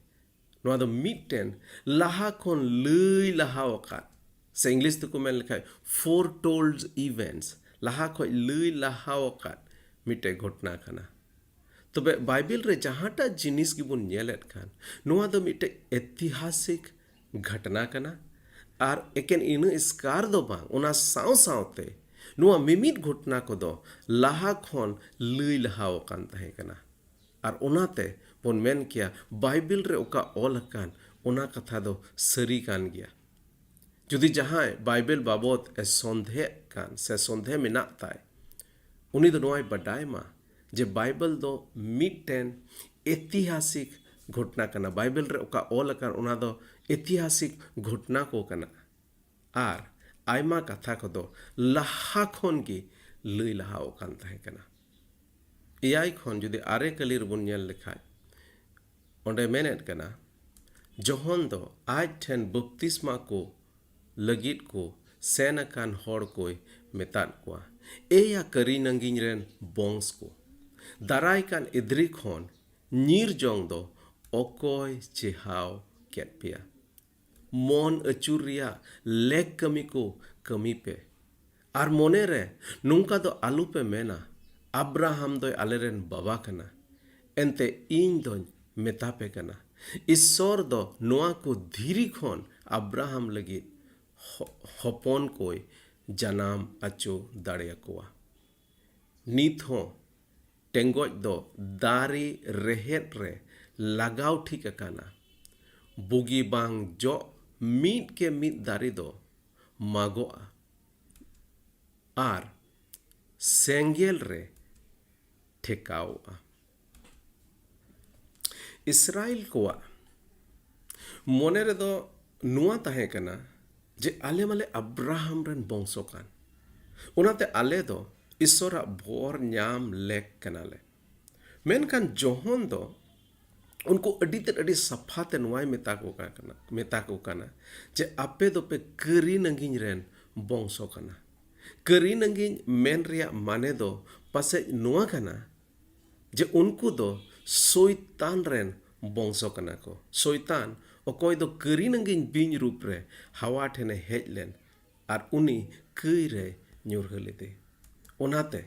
ᱱᱚᱣᱟ ᱫᱚ ᱢᱤᱫᱴᱮᱱ ᱞᱟᱦᱟ ᱠᱷᱚᱱ ᱞᱟᱹᱭ ᱞᱟᱦᱟ ᱟᱠᱟᱫ, ᱥᱮ ᱤᱝᱞᱤᱥ ᱛᱮᱠᱚ ᱢᱮᱱ ᱞᱮᱠᱷᱟᱡ foretold events, ᱞᱟᱦᱟ ᱠᱷᱚᱡ ᱞᱟᱹᱭ ᱞᱟᱦᱟ ᱟᱠᱟᱫ ᱢᱤᱫᱴᱮᱡ ᱜᱷᱚᱴᱱᱟ ᱠᱟᱱᱟ᱾ ᱛᱚᱵᱮ ᱵᱟᱭᱵᱮᱞ ᱨᱮ ᱡᱟᱦᱟᱸᱴᱟᱜ ᱡᱤᱱᱤᱥ ᱜᱮᱵᱚᱱ ᱧᱮᱞᱮᱫ ᱠᱟᱱ, ᱱᱚᱣᱟ ᱫᱚ ᱢᱤᱫᱴᱮᱡ ᱤᱛᱤᱦᱟᱥᱤᱠ ᱜᱷᱚᱴᱱᱟ ᱠᱟᱱᱟ᱾ ᱟᱨ ᱮᱠᱮᱱ ᱤᱱᱟᱹ ᱮᱥᱠᱟᱨ ᱫᱚ ᱵᱟᱝ, ᱚᱱᱟ ᱥᱟᱶ ᱥᱟᱶᱛᱮ ᱱᱚᱣᱟ ᱢᱤᱢᱤᱫ ᱜᱷᱚᱴᱱᱟ ᱠᱚᱫᱚ ᱞᱟᱦᱟ ᱠᱷᱚᱱ ᱞᱟᱹᱭ ᱞᱟᱦᱟ ᱟᱠᱟᱱ ᱛᱟᱦᱮᱸ ᱠᱟᱱᱟ᱾ ᱟᱨ ᱚᱱᱟᱛᱮ ᱵᱚᱱ ᱢᱮᱱ ᱠᱮᱭᱟ, ᱵᱟᱭᱵᱮᱞ ᱨᱮ ᱚᱠᱟ ᱚᱞ ᱟᱠᱟᱱ, ᱚᱱᱟ ᱠᱟᱛᱷᱟ ᱫᱚ ᱥᱟᱹᱨᱤ ᱠᱟᱱ ᱜᱮᱭᱟ᱾ ᱡᱩᱫᱤ ᱡᱟᱦᱟᱸᱭ ᱵᱟᱭᱵᱮᱞ ᱵᱟᱵᱚᱫ ᱮ ᱥᱚᱱᱫᱮᱦᱮᱜ ᱠᱟᱱ ᱥᱮ ᱥᱚᱱᱫᱮᱦ ᱢᱮᱱᱟᱜ ᱛᱟᱭ, ᱩᱱᱤ ᱫᱚ ᱱᱚᱣᱟᱭ ᱵᱟᱰᱟᱭ ᱢᱟ ᱡᱮ ᱵᱟᱭᱵᱮᱞ ᱫᱚ ᱢᱤᱫᱴᱮᱱ ᱤᱛᱤᱦᱟᱥᱤᱠ ᱜᱷᱚᱴᱱᱟ ᱠᱟᱱᱟ᱾ ᱵᱟᱭᱵᱮᱞ ᱨᱮ ᱚᱠᱟ ᱚᱞ ᱟᱠᱟᱱ, ᱚᱱᱟ ᱫᱚ ᱤᱛᱤᱦᱟᱥᱤᱠ ᱜᱷᱚᱴᱱᱟ ᱠᱚ ᱠᱟᱱᱟ᱾ ᱟᱨ ᱟᱭᱢᱟ ᱠᱟᱛᱷᱟ ᱠᱚᱫᱚ ᱞᱟᱦᱟ ᱠᱷᱚᱱ ᱜᱮ ᱞᱟᱹᱭ ᱞᱟᱦᱟ ᱟᱠᱟᱱ ᱛᱟᱦᱮᱸ ᱠᱟᱱᱟ᱾ ᱮᱭᱟᱭ ᱠᱷᱚᱱ ᱡᱩᱫᱤ ᱟᱨᱮ ᱠᱟᱹᱞᱤ ᱨᱮᱵᱚᱱ ᱧᱮᱞ ᱞᱮᱠᱷᱟᱡ, ᱚᱸᱰᱮ ᱢᱮᱱᱮᱫ ᱠᱟᱱᱟ, ᱡᱚᱦᱚᱱ ᱫᱚ ᱟᱡ ᱴᱷᱮᱱ ᱵᱟᱯᱛᱤᱥᱢᱟ ᱠᱚ ᱞᱟᱹᱜᱤᱫ ᱠᱚ ᱥᱮᱱ ᱟᱠᱟᱱ ᱦᱚᱲ ᱠᱚᱭ ᱢᱮᱛᱟᱫ ᱠᱚᱣᱟ, ᱮᱭᱟ ᱠᱟᱹᱨᱤ ᱱᱟᱝᱜᱤᱧ ᱨᱮᱱ ᱵᱚᱝᱥ ᱠᱚ, ᱫᱟᱨᱟᱭ ᱠᱟᱱ ᱤᱫᱨᱤ ᱠᱷᱚᱱ ᱧᱤᱨ ᱡᱚᱝ ᱫᱚ ᱚᱠᱚᱭ ᱪᱮᱦᱟᱣ ᱠᱮᱫ ᱯᱮᱭᱟ? ᱢᱚᱱ ᱟᱹᱪᱩᱨ ᱨᱮᱭᱟᱜ ᱞᱮᱠ ᱠᱟᱹᱢᱤ ᱠᱚ ᱠᱟᱹᱢᱤ ᱯᱮ᱾ ᱟᱨ ᱢᱚᱱᱮ ᱨᱮ ᱱᱚᱝᱠᱟ ᱫᱚ ᱟᱞᱚ ᱯᱮ ᱢᱮᱱᱟ, "ᱟᱵᱨᱟᱦᱟᱢ ᱫᱚᱭ ᱟᱞᱮᱨᱮᱱ ᱵᱟᱵᱟ ᱠᱟᱱᱟ᱾ ᱮᱱᱛᱮ ᱤᱧ ᱫᱚᱧ ᱢᱮᱛᱟ ᱯᱮ ᱠᱟᱱᱟ, ᱤᱥᱥᱚᱨ ᱫᱚ ᱱᱚᱣᱟ ᱠᱚ ᱫᱷᱤᱨᱤ ᱠᱷᱚᱱ ᱟᱵᱨᱟᱦᱟᱢ ᱞᱟᱹᱜᱤᱫ ᱦᱚ-, ᱦᱚᱯᱚᱱ ᱠᱚᱭ ᱡᱟᱱᱟᱢ ᱟᱪᱚ ᱫᱟᱲᱮᱭᱟᱠᱚᱣᱟ᱾" ᱱᱤᱛ ᱦᱚᱸ ᱴᱮᱸᱜᱚᱡ ᱫᱚ ᱫᱟᱨᱮ ᱨᱮᱦᱮᱫ ᱨᱮ ᱞᱟᱜᱟᱣ ᱴᱷᱤᱠ ᱟᱠᱟᱱᱟ᱾ ᱵᱩᱜᱤ ᱵᱟᱝ ᱡᱚᱜ ᱢᱤᱫ ᱠᱮ ᱢᱤᱫ ᱫᱟᱨᱮ ᱫᱚ ᱢᱟᱜᱚᱜᱼᱟ ᱟᱨ ᱥᱮᱸᱜᱮᱞ ᱨᱮ ᱴᱷᱮᱠᱟᱣᱚᱜᱼᱟ᱾ ᱤᱥᱨᱟᱭᱮᱞ ᱠᱚᱣᱟᱜ ᱢᱚᱱᱮ ᱨᱮᱫᱚ ᱱᱚᱣᱟ ᱛᱟᱦᱮᱸ ᱠᱟᱱᱟ ᱡᱮ ᱟᱞᱮ ᱢᱟᱞᱮ ᱟᱵᱨᱟᱦᱟᱢ ᱨᱮᱱ ᱵᱚᱝᱥᱚ ᱠᱟᱱ, ᱚᱱᱟᱛᱮ ᱟᱞᱮ ᱫᱚ ᱤᱥᱥᱚᱨᱟᱜ ᱵᱚᱨ ᱧᱟᱢ ᱞᱮᱠ ᱠᱟᱱᱟᱞᱮ᱾ ᱢᱮᱱᱠᱷᱟᱱ ᱡᱚᱦᱚᱱ ᱫᱚ ᱩᱱᱠᱩ ᱟᱹᱰᱤ ᱛᱮᱫ, ᱟᱹᱰᱤ ᱥᱟᱯᱷᱟ ᱛᱮ ᱱᱚᱣᱟᱭ ᱢᱮᱛᱟ ᱠᱚ ᱠᱟᱱᱟ, ᱢᱮᱛᱟ ᱠᱚ ᱠᱟᱱᱟ ᱡᱮ ᱟᱯᱮ ᱫᱚᱯᱮ ᱠᱟᱹᱨᱤ ᱱᱟᱹᱜᱤᱧ ᱨᱮᱱ ᱵᱚᱝᱥᱚ ᱠᱟᱱᱟ᱾ ᱠᱟᱹᱨᱤ ᱱᱟᱹᱜᱤᱧ ᱢᱮᱱ ᱨᱮᱭᱟᱜ ᱢᱟᱱᱮ ᱫᱚ ᱯᱟᱥᱮᱡ ᱱᱚᱣᱟ ᱠᱟᱱᱟ ᱡᱮ ᱩᱱᱠᱩ ᱫᱚ ᱥᱚᱭᱛᱟᱱ ᱨᱮᱱ ᱵᱚᱝᱥᱚ ᱠᱟᱱᱟ ᱠᱚ᱾ ᱥᱚᱭᱛᱟᱱ, ᱚᱠᱚᱭ ᱫᱚ ᱠᱟᱹᱨᱤ ᱱᱟᱹᱜᱤᱧ ᱵᱤᱧ ᱨᱩᱯ ᱨᱮ ᱦᱟᱣᱟ ᱴᱷᱮᱱᱮ ᱦᱮᱡ ᱞᱮᱱ ᱟᱨ ᱩᱱᱤ ᱠᱟᱹᱭ ᱨᱮ ᱧᱩᱨᱦᱟᱹ ᱞᱮᱫᱮ᱾ ᱚᱱᱟᱛᱮ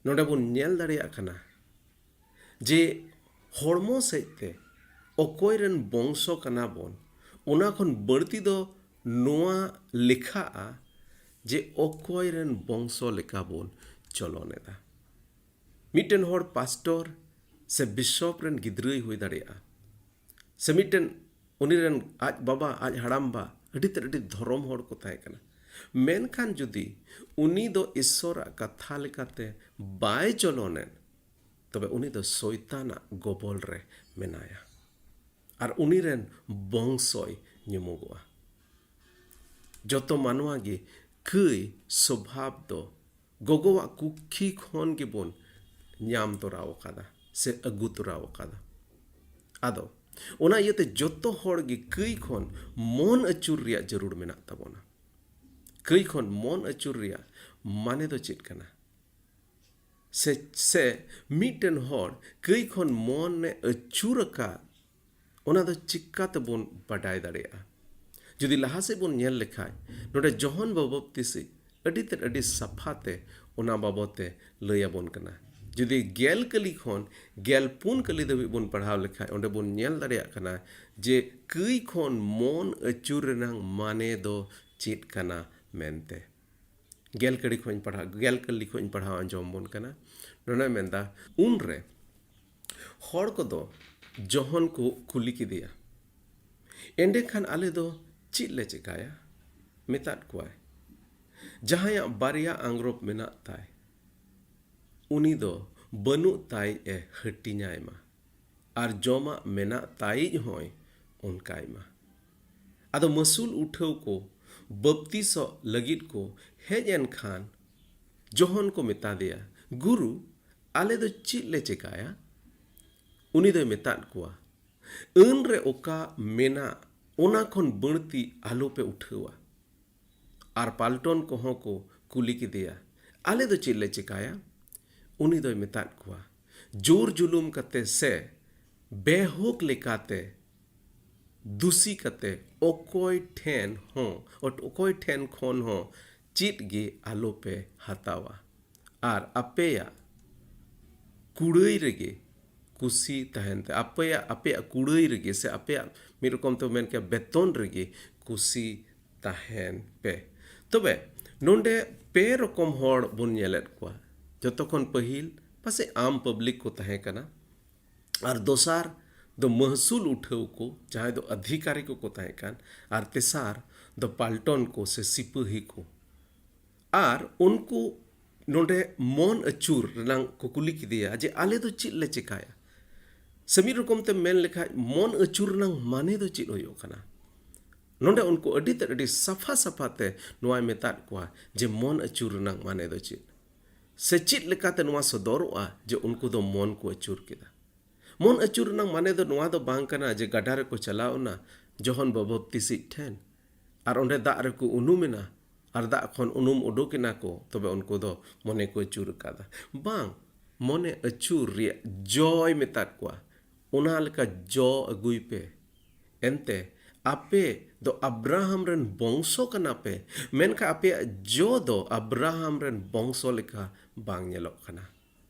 ᱱᱚᱰᱮ ᱵᱚᱱ ᱧᱮᱞ ᱫᱟᱲᱮᱭᱟᱜ ᱠᱟᱱᱟ ᱡᱮ ᱦᱚᱲᱢᱚ ᱥᱮᱫ ᱛᱮ ᱚᱠᱚᱭ ᱨᱮᱱ ᱵᱚᱝᱥᱚ ᱠᱟᱱᱟ ᱵᱚᱱ, ᱚᱱᱟ ᱠᱷᱚᱱ ᱵᱟᱹᱲᱛᱤ ᱫᱚ ᱱᱚᱣᱟ ᱞᱮᱠᱷᱟᱜᱼᱟ ᱡᱮ ᱚᱠᱚᱭ ᱨᱮᱱ ᱵᱚᱝᱥᱚ ᱞᱮᱠᱟ ᱵᱚᱱ ᱪᱚᱞᱚᱱ ᱮᱫᱟ᱾ ᱢᱤᱫᱴᱮᱱ ᱦᱚᱲ ᱯᱟᱥᱴᱚᱨ ᱥᱮ ᱵᱤᱥᱚᱯ ᱨᱮᱱ ᱜᱤᱫᱽᱨᱟᱹᱭ ᱦᱩᱭ ᱫᱟᱲᱮᱭᱟᱜᱼᱟ, ᱥᱮ ᱢᱤᱫᱴᱮᱱ ᱩᱱᱤ ᱨᱮᱱ ᱟᱡ ᱵᱟᱵᱟ, ᱟᱡ ᱦᱟᱲᱟᱢᱵᱟ ᱟᱹᱰᱤ ᱛᱮᱫ ᱟᱹᱰᱤ ᱫᱷᱚᱨᱚᱢ ᱦᱚᱲ ᱠᱚ ᱛᱟᱦᱮᱸ ᱠᱟᱱᱟ᱾ ᱢᱮᱱᱠᱷᱟᱱ ᱡᱩᱫᱤ ᱩᱱᱤ ᱫᱚ ᱤᱥᱥᱚᱨᱟᱜ ᱠᱟᱛᱷᱟ ᱞᱮᱠᱟᱛᱮ ᱵᱟᱭ ᱪᱚᱞᱚᱱᱮᱫ, ᱛᱚᱵᱮ ᱩᱱᱤ ᱫᱚ ᱥᱚᱭᱛᱟᱱᱟᱜ ᱜᱚᱵᱚᱞ ᱨᱮ ᱢᱮᱱᱟᱭᱟ ᱟᱨ ᱩᱱᱤ ᱨᱮᱱ ᱵᱚᱝᱥᱚᱭ ᱧᱩᱢᱩᱜᱚᱜᱼᱟ᱾ ᱡᱚᱛᱚ ᱢᱟᱱᱣᱟ ᱜᱮ ᱠᱟᱹᱭ ᱥᱚᱵᱷᱟᱵ ᱫᱚ ᱜᱚᱜᱚᱣᱟᱜ ᱠᱩᱠᱷᱤ ᱠᱷᱚᱱ ᱜᱮᱵᱚᱱ ᱧᱟᱢ ᱛᱚᱨᱟᱣ ᱟᱠᱟᱫᱟ ᱥᱮ ᱟᱹᱜᱩ ᱛᱚᱨᱟᱣ ᱟᱠᱟᱫᱟ᱾ ᱟᱫᱚ ᱚᱱᱟ ᱤᱭᱟᱹᱛᱮ ᱡᱚᱛᱚ ᱦᱚᱲ ᱜᱮ ᱠᱟᱹᱭ ᱠᱷᱚᱱ ᱢᱚᱱ ᱟᱹᱪᱩᱨ ᱨᱮᱭᱟᱜ ᱡᱟᱹᱨᱩᱲ ᱢᱮᱱᱟᱜ ᱛᱟᱵᱚᱱᱟ᱾ ᱠᱟᱹᱭ ᱠᱷᱚᱱ ᱢᱚᱱ ᱟᱹᱪᱩᱨ ᱨᱮᱭᱟᱜ ᱢᱟᱱᱮ ᱫᱚ ᱪᱮᱫ ᱠᱟᱱᱟ? ᱥᱮ, ᱥᱮ ᱢᱤᱫᱴᱮᱱ ᱦᱚᱲ ᱠᱟᱹᱭ ᱠᱷᱚᱱ ᱢᱚᱱᱮ ᱟᱹᱪᱩᱨ ᱟᱠᱟᱫ, ᱚᱱᱟ ᱫᱚ ᱪᱤᱠᱟ ᱛᱮᱵᱚᱱ ᱵᱟᱰᱟᱭ ᱫᱟᱲᱮᱭᱟᱜᱼᱟ? ᱡᱩᱫᱤ ᱞᱟᱦᱟ ᱥᱮᱫ ᱵᱚᱱ ᱧᱮᱞ ᱞᱮᱠᱷᱟᱡ, ᱱᱚᱰᱮ ᱡᱚᱦᱚᱱ ᱵᱟᱯᱛᱤᱥᱤᱡ ᱟᱹᱰᱤ ᱛᱮᱫ ᱟᱹᱰᱤ ᱥᱟᱯᱷᱟ ᱛᱮ ᱚᱱᱟ ᱵᱟᱵᱚᱛ ᱛᱮ ᱞᱟᱹᱭ ᱟᱵᱚᱱ ᱠᱟᱱᱟ᱾ ᱡᱩᱫᱤ ᱜᱮᱞ ᱠᱟᱹᱞᱤ ᱠᱷᱚᱱ ᱜᱮᱞ ᱯᱩᱱ ᱠᱟᱹᱞᱤ ᱫᱷᱟᱹᱵᱤᱡ ᱵᱚᱱ ᱯᱟᱲᱦᱟᱣ ᱞᱮᱠᱷᱟᱡ, ᱚᱸᱰᱮ ᱵᱚᱱ ᱧᱮᱞ ᱫᱟᱲᱮᱭᱟᱜ ᱠᱟᱱᱟ ᱡᱮ ᱠᱟᱹᱭ ᱠᱷᱚᱱ ᱢᱚᱱ ᱟᱹᱪᱩᱨ ᱨᱮᱱᱟᱜ ᱢᱟᱱᱮ ᱫᱚ ᱪᱮᱫ ᱠᱟᱱᱟ ᱢᱮᱱᱛᱮ᱾ ᱜᱮᱞ ᱠᱟᱹᱲᱤ ᱠᱷᱚᱱ ᱯᱟᱲᱦᱟᱣ, ᱜᱮᱞ ᱠᱟᱹᱞᱤ ᱠᱷᱚᱱ ᱯᱟᱲᱦᱟᱣ ᱟᱸᱡᱚᱢ ᱵᱚᱱ ᱠᱟᱱᱟ᱾ ᱱᱚᱰᱮ ᱢᱮᱱᱫᱟ, ᱩᱱᱨᱮ ᱦᱚᱲ ᱠᱚᱫᱚ ᱡᱚᱦᱚᱱ ᱠᱚ ᱠᱩᱞᱤ ᱠᱮᱫᱮᱭᱟ, "ᱮᱸᱰᱮᱠᱷᱟᱱ ᱟᱞᱮ ᱫᱚ ᱪᱮᱫ ᱞᱮ ᱪᱮᱠᱟᱭᱟ?" ᱢᱮᱛᱟᱫ ᱠᱚᱣᱟᱭ, "ᱡᱟᱦᱟᱸᱭᱟᱜ ᱵᱟᱨᱭᱟ ᱟᱝᱨᱚᱯ ᱢᱮᱱᱟᱜ ᱛᱟᱭ, ᱩᱱᱤ ᱫᱚ ᱵᱟᱹᱱᱩᱜ ᱛᱟᱭ ᱮ ᱦᱟᱹᱴᱤᱧᱟᱭ ᱢᱟ, ᱟᱨ ᱡᱚᱢᱟᱜ ᱢᱮᱱᱟᱜ ᱛᱟᱭᱤᱡ ᱦᱚᱸᱭ ᱚᱱᱠᱟᱭ ᱢᱟ᱾" ᱟᱫᱚ ᱢᱟᱹᱥᱩᱞ ᱩᱴᱷᱟᱹᱣ ᱠᱚ ᱵᱟᱯᱛᱤᱥᱚᱜ ᱞᱟᱹᱜᱤᱫ ᱠᱚ ᱦᱮᱡ ᱮᱱ ᱠᱷᱟᱱ, ᱡᱚᱦᱚᱱ ᱠᱚ ᱢᱮᱛᱟ ᱫᱮᱭᱟ, "ᱜᱩᱨᱩ, ᱟᱞᱮ ᱫᱚ ᱪᱮᱫ ᱞᱮ ᱪᱮᱠᱟᱭᱟ?" ᱩᱱᱤ ᱫᱚᱭ ᱢᱮᱛᱟᱫ ᱠᱚᱣᱟ, "ᱟᱹᱱ ᱨᱮ ᱚᱠᱟ ᱢᱮᱱᱟᱜ, ᱚᱱᱟ ᱠᱷᱚᱱ ᱵᱟᱹᱲᱛᱤ ᱟᱞᱚᱯᱮ ᱩᱴᱷᱟᱹᱣᱟ᱾" ᱟᱨ ᱯᱟᱞᱴᱚᱱ ᱠᱚᱦᱚᱸ ᱠᱚ ᱠᱩᱞᱤ ᱠᱮᱫᱮᱭᱟ, "ᱟᱞᱮ ᱫᱚ ᱪᱮᱫ ᱞᱮ ᱪᱮᱠᱟᱭᱟ?" ᱩᱱᱤ ᱫᱚᱭ ᱢᱮᱛᱟᱫ ᱠᱚᱣᱟ, ᱡᱳᱨ ᱡᱩᱞᱩᱢ ᱠᱟᱛᱮ ᱥᱮ ᱵᱮᱦᱚᱠ ᱞᱮᱠᱟᱛᱮ ᱫᱩᱥᱤ ᱠᱟᱛᱮ ᱚᱠᱚᱭ ᱴᱷᱮᱱ ᱦᱚᱸ, ᱚᱠᱚᱭ ᱴᱷᱮᱱ ᱠᱷᱚᱱ ᱦᱚᱸ ᱪᱮᱫ ᱜᱮ ᱟᱞᱚᱯᱮ ᱦᱟᱛᱟᱣᱟ᱾ ᱟᱨ ᱟᱯᱮᱭᱟᱜ ᱠᱩᱲᱟᱹᱭ ᱨᱮᱜᱮ ᱠᱩᱥᱤ ᱛᱟᱦᱮᱱ ᱛᱮ, ᱟᱯᱮᱭᱟᱜ, ᱟᱯᱮᱭᱟᱜ ᱠᱩᱲᱟᱹᱭ ᱨᱮᱜᱮ ᱥᱮ ᱟᱯᱮᱭᱟᱜ, ᱢᱤᱫ ᱨᱚᱠᱚᱢ ᱛᱮ ᱢᱮᱱ ᱠᱮᱭᱟ, ᱵᱮᱛᱚᱱ ᱨᱮᱜᱮ ᱠᱩᱥᱤ ᱛᱟᱦᱮᱱ ᱯᱮ᱾ ᱛᱚᱵᱮ ᱱᱚᱰᱮ ᱯᱮ ᱨᱚᱠᱚᱢ ᱦᱚᱲ ᱵᱚᱱ ᱧᱮᱞᱮᱫ ᱠᱚᱣᱟ᱾ ᱡᱚᱛᱚ ᱠᱷᱚᱱ ᱯᱟᱹᱦᱤᱞ ᱯᱟᱥᱮᱡ ᱟᱢ ᱯᱟᱵᱽᱞᱤᱠ ᱠᱚ ᱛᱟᱦᱮᱸ ᱠᱟᱱᱟ, ᱟᱨ ᱫᱚᱥᱟᱨ ᱫᱚ ᱢᱟᱹᱦᱥᱩᱞ ᱩᱴᱷᱟᱹᱣ ᱠᱚ, ᱡᱟᱦᱟᱸᱭ ᱫᱚ ᱟᱫᱷᱤᱠᱟᱨᱤ ᱠᱚᱠᱚ ᱛᱟᱦᱮᱸ ᱠᱟᱱ, ᱟᱨ ᱛᱮᱥᱟᱨ ᱫᱚ ᱯᱟᱞᱴᱚᱱ ᱠᱚ ᱥᱮ ᱥᱤᱯᱟᱹᱦᱤ ᱠᱚ᱾ ᱟᱨ ᱩᱱᱠᱩ ᱱᱚᱰᱮ ᱢᱚᱱ ᱟᱹᱪᱩᱨ ᱨᱮᱱᱟᱜ ᱠᱚ ᱠᱩᱞᱤ ᱠᱮᱫᱮᱭᱟ ᱡᱮ, "ᱟᱞᱮ ᱫᱚ ᱪᱮᱫ ᱞᱮ ᱪᱮᱠᱟᱭᱟ?" ᱥᱮ ᱢᱤᱫ ᱨᱚᱠᱚᱢ ᱛᱮ ᱢᱮᱱ ᱞᱮᱠᱷᱟᱡ, ᱢᱚᱱ ᱟᱹᱪᱩᱨ ᱨᱮᱱᱟᱜ ᱢᱟᱱᱮ ᱫᱚ ᱪᱮᱫ ᱦᱩᱭᱩᱜ ᱠᱟᱱᱟ? ᱱᱚᱰᱮ ᱩᱱᱠᱩ ᱟᱹᱰᱤ ᱛᱮᱫ, ᱟᱹᱰᱤ ᱥᱟᱯᱷᱟ ᱥᱟᱯᱷᱟ ᱛᱮ ᱱᱚᱣᱟᱭ ᱢᱮᱛᱟᱫ ᱠᱚᱣᱟ ᱡᱮ ᱢᱚᱱ ᱟᱹᱪᱩᱨ ᱨᱮᱱᱟᱜ ᱢᱟᱱᱮ ᱫᱚ ᱪᱮᱫ? ᱥᱮ ᱪᱮᱫ ᱞᱮᱠᱟᱛᱮ ᱱᱚᱣᱟ ᱥᱚᱫᱚᱨᱚᱜᱼᱟ ᱡᱮ ᱩᱱᱠᱩ ᱫᱚ ᱢᱚᱱ ᱠᱚ ᱟᱹᱪᱩᱨ ᱠᱮᱫᱟ? ᱢᱚᱱ ᱟᱹᱪᱩᱨ ᱨᱮᱱᱟᱜ ᱢᱟᱱᱮ ᱫᱚ ᱱᱚᱣᱟ ᱫᱚ ᱵᱟᱝ ᱠᱟᱱᱟ ᱡᱮ ᱜᱟᱰᱟ ᱨᱮᱠᱚ ᱪᱟᱞᱟᱣ ᱮᱱᱟ, ᱡᱚᱦᱚᱱ ᱵᱟᱵᱚᱛᱤᱥᱤᱡ ᱴᱷᱮᱱ, ᱟᱨ ᱚᱸᱰᱮ ᱫᱟᱜ ᱨᱮᱠᱚ ᱩᱱᱩᱢ ᱮᱱᱟ, ᱟᱨ ᱫᱟᱜ ᱠᱷᱚᱱ ᱩᱱᱩᱢ ᱩᱰᱩᱠ ᱮᱱᱟ ᱠᱚ, ᱛᱚᱵᱮ ᱩᱱᱠᱩ ᱫᱚ ᱢᱚᱱᱮ ᱠᱚ ᱟᱹᱪᱩᱨ ᱟᱠᱟᱫᱟ᱾ ᱵᱟᱝ, ᱢᱚᱱᱮ ᱟᱹᱪᱩᱨ ᱨᱮᱭᱟᱜ ᱡᱚᱭ ᱢᱮᱛᱟᱫ ᱠᱚᱣᱟ, ᱚᱱᱟ ᱞᱮᱠᱟ ᱡᱚ ᱟᱹᱜᱩᱭ ᱯᱮ᱾ ᱮᱱᱛᱮ ᱟᱯᱮ ᱫᱚ ᱟᱵᱨᱟᱦᱟᱢ ᱨᱮᱱ ᱵᱚᱝᱥᱚ ᱠᱟᱱᱟ ᱯᱮ, ᱢᱮᱱᱠᱷᱟᱱ ᱟᱯᱮᱭᱟᱜ ᱡᱚ ᱫᱚ ᱟᱵᱨᱟᱦᱟᱢ ᱨᱮᱱ ᱵᱚᱝᱥᱚ ᱞᱮᱠᱟ ᱵᱟᱝ ᱧᱮᱞᱚᱜ ᱠᱟᱱᱟ᱾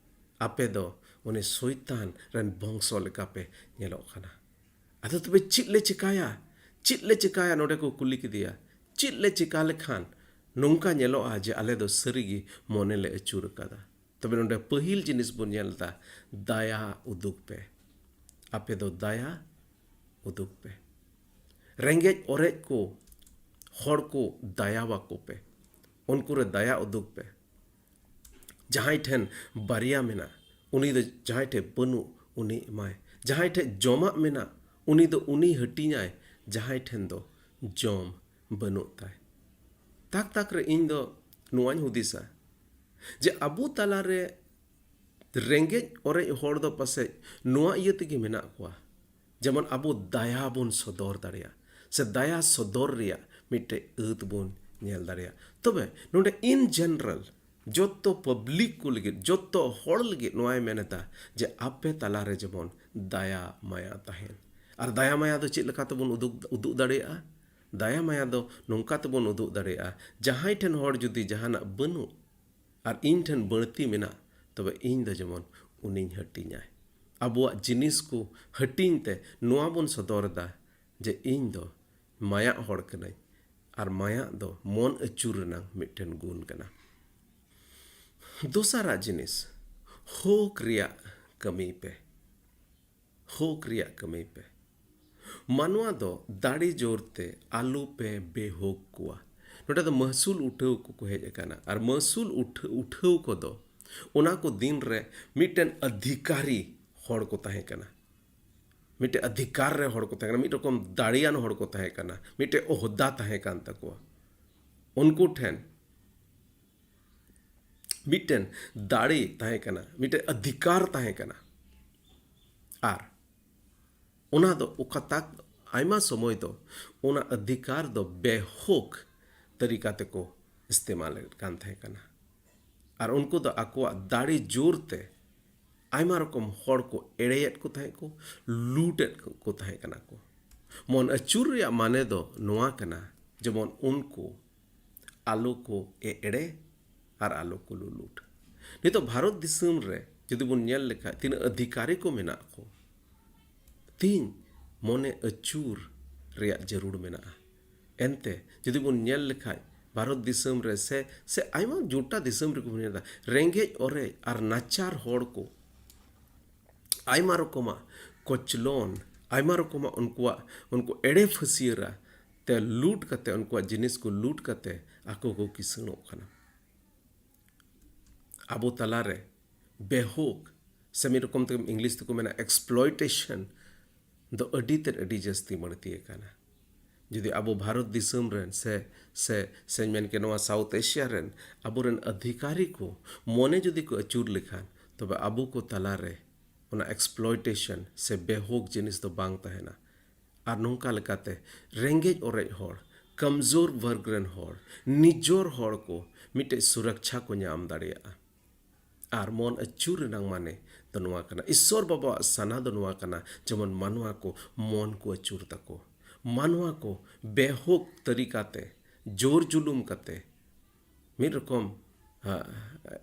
ᱟᱯᱮ ᱫᱚ ᱩᱱᱤ ᱥᱚᱭᱛᱟᱱ ᱨᱮᱱ ᱵᱚᱝᱥᱚ ᱞᱮᱠᱟ ᱯᱮ ᱧᱮᱞᱚᱜ ᱠᱟᱱᱟ᱾ ᱟᱫᱚ ᱛᱚᱵᱮ ᱪᱮᱫ ᱞᱮ ᱪᱮᱠᱟᱭᱟ? ᱪᱮᱫ ᱞᱮ ᱪᱮᱠᱟᱭᱟ? ᱱᱚᱰᱮ ᱠᱚ ᱠᱩᱞᱤ ᱠᱮᱫᱮᱭᱟ, ᱪᱮᱫ ᱞᱮ ᱪᱮᱠᱟ ᱞᱮᱠᱷᱟᱱ ᱱᱚᱝᱠᱟ ᱧᱮᱞᱚᱜᱼᱟ ᱡᱮ ᱟᱞᱮ ᱫᱚ ᱥᱟᱹᱨᱤᱜᱮ ᱢᱚᱱᱮ ᱞᱮ ᱟᱹᱪᱩᱨ ᱟᱠᱟᱫᱟ? ᱛᱚᱵᱮ ᱱᱚᱰᱮ ᱯᱟᱹᱦᱤᱞ ᱡᱤᱱᱤᱥ ᱵᱚᱱ ᱧᱮᱞ ᱮᱫᱟ, ᱫᱟᱭᱟ ᱩᱫᱩᱜ ᱯᱮ᱾ ᱟᱯᱮ ᱫᱚ ᱫᱟᱭᱟ ᱩᱫᱩᱜ ᱯᱮ᱾ ᱨᱮᱸᱜᱮᱡ ᱚᱨᱮᱡ ᱠᱚ, ᱦᱚᱲ ᱠᱚ ᱫᱟᱭᱟᱣᱟᱠᱚ ᱯᱮ, ᱩᱱᱠᱩ ᱨᱮ ᱫᱟᱭᱟ ᱩᱫᱩᱜ ᱯᱮ᱾ ᱡᱟᱦᱟᱸᱭ ᱴᱷᱮᱱ ᱵᱟᱨᱭᱟ ᱢᱮᱱᱟᱜ, ᱩᱱᱤ ᱫᱚ ᱡᱟᱦᱟᱸᱭ ᱴᱷᱮᱱ ᱵᱟᱹᱱᱩᱜ, ᱩᱱᱤ ᱮᱢᱟᱭ᱾ ᱡᱟᱦᱟᱸᱭ ᱴᱷᱮᱱ ᱡᱚᱢᱟᱜ ᱢᱮᱱᱟᱜ, ᱩᱱᱤ ᱫᱚ ᱩᱱᱤ ᱦᱟᱹᱴᱤᱧᱟᱭ ᱡᱟᱦᱟᱸᱭ ᱴᱷᱮᱱ ᱫᱚ ᱡᱚᱢ ᱵᱟᱹᱱᱩᱜ ᱛᱟᱭ᱾ ᱛᱟᱠ ᱛᱟᱠ ᱨᱮ ᱤᱧ ᱫᱚ ᱱᱚᱣᱟᱧ ᱦᱩᱫᱤᱥᱟ ᱡᱮ ᱟᱵᱚ ᱛᱟᱞᱟᱨᱮ ᱨᱮᱸᱜᱮᱡ ᱚᱨᱮᱡ ᱦᱚᱲ ᱫᱚ ᱯᱟᱥᱮᱡ ᱱᱚᱣᱟ ᱤᱭᱟᱹ ᱛᱮᱜᱮ ᱢᱮᱱᱟᱜ ᱠᱚᱣᱟ, ᱡᱮᱢᱚᱱ ᱟᱵᱚ ᱫᱟᱭᱟ ᱵᱚᱱ ᱥᱚᱫᱚᱨ ᱫᱟᱲᱮᱭᱟᱜ, ᱥᱮ ᱫᱟᱭᱟ ᱥᱚᱫᱚᱨ ᱨᱮᱭᱟᱜ ᱢᱤᱫᱴᱮᱡ ᱟᱹᱛ ᱵᱚᱱ ᱧᱮᱞ ᱫᱟᱲᱮᱭᱟᱜ᱾ ᱛᱚᱵᱮ ᱱᱚᱰᱮ in general ᱡᱚᱛᱚ ᱯᱟᱵᱽᱞᱤᱠ ᱠᱚ ᱞᱟᱹᱜᱤᱫ, ᱡᱚᱛᱚ ᱦᱚᱲ ᱞᱟᱹᱜᱤᱫ ᱱᱚᱣᱟᱭ ᱢᱮᱱ ᱮᱫᱟ ᱡᱮ ᱟᱯᱮ ᱛᱟᱞᱟᱨᱮ ᱡᱮᱢᱚᱱ ᱫᱟᱭᱟ ᱢᱟᱭᱟ ᱛᱟᱦᱮᱱ᱾ ᱟᱨ ᱫᱟᱭᱟ ᱢᱟᱭᱟ ᱫᱚ ᱪᱮᱫ ᱞᱮᱠᱟ ᱛᱮᱵᱚᱱ ᱩᱫᱩᱜ, ᱩᱫᱩᱜ ᱫᱟᱲᱮᱭᱟᱜᱼᱟ? ᱫᱟᱭᱟ ᱢᱟᱭᱟ ᱫᱚ ᱱᱚᱝᱠᱟ ᱛᱮᱵᱚᱱ ᱩᱫᱩᱜ ᱫᱟᱲᱮᱭᱟᱜᱼᱟ, ᱡᱟᱦᱟᱸᱭ ᱴᱷᱮᱱ ᱦᱚᱲ ᱡᱩᱫᱤ ᱡᱟᱦᱟᱱᱟᱜ ᱵᱟᱹᱱᱩᱜ ᱟᱨ ᱤᱧ ᱴᱷᱮᱱ ᱵᱟᱹᱲᱛᱤ ᱢᱮᱱᱟᱜ, ᱛᱚᱵᱮ ᱤᱧ ᱫᱚ ᱡᱮᱢᱚᱱ ᱩᱱᱤᱧ ᱦᱟᱹᱴᱤᱧᱟᱭ᱾ ᱟᱵᱚᱣᱟᱜ ᱡᱤᱱᱤᱥ ᱠᱚ ᱦᱟᱹᱴᱤᱧ ᱛᱮ ᱱᱚᱣᱟ ᱵᱚᱱ ᱥᱚᱫᱚᱨ ᱮᱫᱟ ᱡᱮ ᱤᱧ ᱫᱚ ᱢᱟᱭᱟᱜ ᱦᱚᱲ ᱠᱟᱹᱱᱟᱹᱧ᱾ ᱟᱨ ᱢᱟᱭᱟᱜ ᱫᱚ ᱢᱚᱱ ᱟᱹᱪᱩᱨ ᱨᱮᱱᱟᱝ ᱢᱤᱫᱴᱮᱱ ᱜᱩᱱ ᱠᱟᱱᱟ᱾ ᱫᱚᱥᱟᱨᱟᱜ ᱡᱤᱱᱤᱥ, ᱦᱳᱠ ᱨᱮᱭᱟᱜ ᱠᱟᱹᱢᱤ ᱯᱮ᱾ ᱦᱳᱠ ᱨᱮᱭᱟᱜ ᱠᱟᱹᱢᱤ ᱯᱮ᱾ ᱢᱟᱱᱣᱟ ᱫᱚ ᱫᱟᱲᱮ ᱡᱳᱨ ᱛᱮ ᱟᱞᱚ ᱯᱮ ᱵᱮᱦᱳᱠ ᱠᱚᱣᱟ᱾ ᱱᱚᱰᱮ ᱫᱚ ᱢᱟᱹᱦᱥᱩᱞ ᱩᱴᱷᱟᱹᱣ ᱠᱚᱠᱚ ᱦᱮᱡ ᱟᱠᱟᱱᱟ᱾ ᱟᱨ ᱢᱟᱹᱦᱥᱩᱞ ᱩᱴᱷᱟᱹ-, ᱩᱴᱷᱟᱹᱣ ᱠᱚᱫᱚ ᱚᱱᱟ ᱠᱚ ᱫᱤᱱ ᱨᱮ ᱢᱤᱫᱴᱮᱱ ᱚᱫᱷᱤᱠᱟᱨᱤ ᱦᱚᱲ ᱠᱚ ᱛᱟᱦᱮᱸ ᱠᱟᱱᱟ᱾ ᱢᱤᱫᱴᱮᱱ ᱚᱫᱷᱤᱠᱟᱨ ᱨᱮ ᱦᱚᱲ ᱠᱚ ᱛᱟᱦᱮᱸ ᱠᱟᱱᱟ, ᱢᱤᱫ ᱨᱚᱠᱚᱢ ᱫᱟᱲᱮᱭᱟᱱ ᱦᱚᱲ ᱠᱚ ᱛᱟᱦᱮᱸ ᱠᱟᱱᱟ, ᱢᱤᱫᱴᱮᱱ ᱚᱦᱫᱟ ᱛᱟᱦᱮᱸ ᱠᱟᱱ ᱛᱟᱠᱚᱣᱟ᱾ ᱩᱱᱠᱩ ᱴᱷᱮᱱ ᱢᱤᱫᱴᱮᱱ ᱫᱟᱲᱮ ᱛᱟᱦᱮᱸ ᱠᱟᱱᱟ, ᱢᱤᱫᱴᱮᱱ ᱚᱫᱷᱤᱠᱟᱨ ᱛᱟᱦᱮᱸ ᱠᱟᱱᱟ᱾ ᱟᱨ ᱚᱱᱟ ᱫᱚ ᱚᱠᱟ ᱛᱟᱠ ᱟᱭᱢᱟ ᱥᱚᱢᱚᱭ ᱫᱚ ᱚᱱᱟ ᱚᱫᱷᱤᱠᱟᱨ ᱫᱚ ᱵᱮᱦᱳᱠ ᱛᱟᱹᱨᱤᱠᱟ ᱛᱮᱠᱚ ᱤᱥᱛᱮᱢᱟᱞᱮᱫ ᱠᱟᱱ ᱛᱟᱦᱮᱸ ᱠᱟᱱᱟ᱾ ᱟᱨ ᱩᱱᱠᱩ ᱫᱚ ᱟᱠᱚᱣᱟᱜ ᱫᱟᱲᱮ ᱡᱳᱨ ᱛᱮ ᱟᱭᱢᱟ ᱨᱚᱠᱚᱢ ᱦᱚᱲ ᱠᱚ ᱮᱲᱮᱭᱮᱫ ᱠᱚ ᱛᱟᱦᱮᱸᱫ ᱠᱚ, ᱞᱩᱴᱮᱫ ᱠᱚ ᱛᱟᱦᱮᱸ ᱠᱟᱱᱟ ᱠᱚ᱾ ᱢᱚᱱ ᱟᱹᱪᱩᱨ ᱨᱮᱭᱟᱜ ᱢᱟᱱᱮ ᱫᱚ ᱱᱚᱣᱟ ᱠᱟᱱᱟ, ᱡᱮᱢᱚᱱ ᱩᱱᱠᱩ ᱟᱞᱚ ᱠᱚ ᱮ-, ᱮᱲᱮ ᱟᱨ ᱟᱞᱚ ᱠᱚ ᱞᱩᱞᱩᱴ᱾ ᱱᱤᱛᱚᱜ ᱵᱷᱟᱨᱚᱛ ᱫᱤᱥᱚᱢ ᱨᱮ ᱡᱩᱫᱤ ᱵᱚᱱ ᱧᱮᱞ ᱞᱮᱠᱷᱟᱡ ᱛᱤᱱᱟᱹᱜ ᱚᱫᱷᱤᱠᱟᱨᱤ ᱠᱚ ᱢᱮᱱᱟᱜ ᱠᱚ, ᱛᱤᱦᱤᱧ ᱢᱚᱱᱮ ᱟᱹᱪᱩᱨ ᱨᱮᱭᱟᱜ ᱡᱟᱹᱨᱩᱲ ᱢᱮᱱᱟᱜᱼᱟ᱾ ᱮᱱᱛᱮ ᱡᱩᱫᱤ ᱵᱚᱱ ᱧᱮᱞ ᱞᱮᱠᱷᱟᱡ ᱵᱷᱟᱨᱚᱛ ᱫᱤᱥᱚᱢ ᱨᱮ ᱥᱮ, ᱥᱮ ᱟᱭᱢᱟ ᱜᱚᱴᱟ ᱫᱤᱥᱚᱢ ᱨᱮᱜᱮ ᱵᱚᱱ ᱧᱮᱞ ᱮᱫᱟ, ᱨᱮᱸᱜᱮᱡ ᱚᱨᱮᱡ ᱟᱨ ᱱᱟᱪᱟᱨ ᱦᱚᱲ ᱠᱚ ᱟᱭᱢᱟ ᱨᱚᱠᱚᱢᱟᱜ ᱠᱚᱪᱞᱚᱱ, ᱟᱭᱢᱟ ᱨᱚᱠᱚᱢᱟᱜ ᱩᱱᱠᱩᱣᱟᱜ, ᱩᱱᱠᱩ ᱮᱲᱮ ᱯᱷᱟᱹᱥᱭᱟᱹᱨᱟ ᱛᱮ ᱞᱩᱴ ᱠᱟᱛᱮ, ᱩᱱᱠᱩᱣᱟᱜ ᱡᱤᱱᱤᱥ ᱠᱚ ᱞᱩᱴ ᱠᱟᱛᱮ ᱟᱠᱚ ᱠᱚ ᱠᱤᱥᱟᱹᱬᱚᱜ ᱠᱟᱱᱟ᱾ ᱟᱵᱚ ᱛᱟᱞᱟᱨᱮ ᱵᱮᱦᱳᱠ, ᱥᱮ ᱢᱤᱫ ᱨᱚᱠᱚᱢ ᱛᱮ ᱤᱝᱞᱤᱥ ᱛᱮᱠᱚ ᱢᱮᱱᱟ exploitation, ᱫᱚ ᱟᱹᱰᱤ ᱛᱮᱫ ᱟᱹᱰᱤ ᱡᱟᱹᱥᱛᱤ ᱵᱟᱹᱲᱛᱤ ᱟᱠᱟᱱᱟ᱾ ᱡᱩᱫᱤ ᱟᱵᱚ ᱵᱷᱟᱨᱚᱛ ᱫᱤᱥᱚᱢ ᱨᱮᱱ ᱥᱮ, ᱥᱮ, ᱥᱮᱧ ᱢᱮᱱ ᱠᱮ ᱱᱚᱣᱟ South Asia ᱨᱮᱱ ᱟᱵᱚᱨᱮᱱ ᱚᱫᱷᱤᱠᱟᱨᱤ ᱠᱚ ᱢᱚᱱᱮ ᱡᱩᱫᱤ ᱠᱚ ᱟᱹᱪᱩᱨ ᱞᱮᱠᱷᱟᱱ, ᱛᱚᱵᱮ ᱟᱵᱚ ᱠᱚ ᱛᱟᱞᱟᱨᱮ ᱚᱱᱟ exploitation ᱥᱮ ᱵᱮᱦᱳᱠ ᱡᱤᱱᱤᱥ ᱫᱚ ᱵᱟᱝ ᱛᱟᱦᱮᱱᱟ᱾ ᱟᱨ ᱱᱚᱝᱠᱟ ᱞᱮᱠᱟᱛᱮ ᱨᱮᱸᱜᱮᱡ ᱚᱨᱮᱡ ᱦᱚᱲ, ᱠᱚᱢᱡᱳᱨ ᱵᱚᱨᱜᱽ ᱨᱮᱱ ᱦᱚᱲ, ᱱᱤᱡᱚᱨ ᱦᱚᱲ ᱠᱚ ᱢᱤᱫᱴᱮᱡ ᱥᱩᱨᱚᱠᱪᱷᱟ ᱠᱚ ᱧᱟᱢ ᱫᱟᱲᱮᱭᱟᱜᱼᱟ᱾ ᱟᱨ ᱢᱚᱱ ᱟᱹᱪᱩᱨ ᱨᱮᱱᱟᱝ ᱢᱟᱱᱮ ᱫᱚ ᱱᱚᱣᱟ ᱠᱟᱱᱟ, ᱤᱥᱥᱚᱨ ᱵᱟᱵᱟᱣᱟᱜ ᱥᱟᱱᱟ ᱫᱚ ᱱᱚᱣᱟ ᱠᱟᱱᱟ, ᱡᱮᱢᱚᱱ ᱢᱟᱱᱣᱟ ᱠᱚ ᱢᱚᱱ ᱠᱚ ᱟᱹᱪᱩᱨ ᱛᱟᱠᱚ, ᱢᱟᱱᱣᱟ ᱠᱚ ᱵᱮᱦᱳᱠ ᱛᱟᱹᱨᱤᱠᱟᱛᱮ, ᱡᱳᱨ ᱡᱩᱞᱩᱢ ᱠᱟᱛᱮ, ᱢᱤᱫ ᱨᱚᱠᱚᱢ, ᱟ,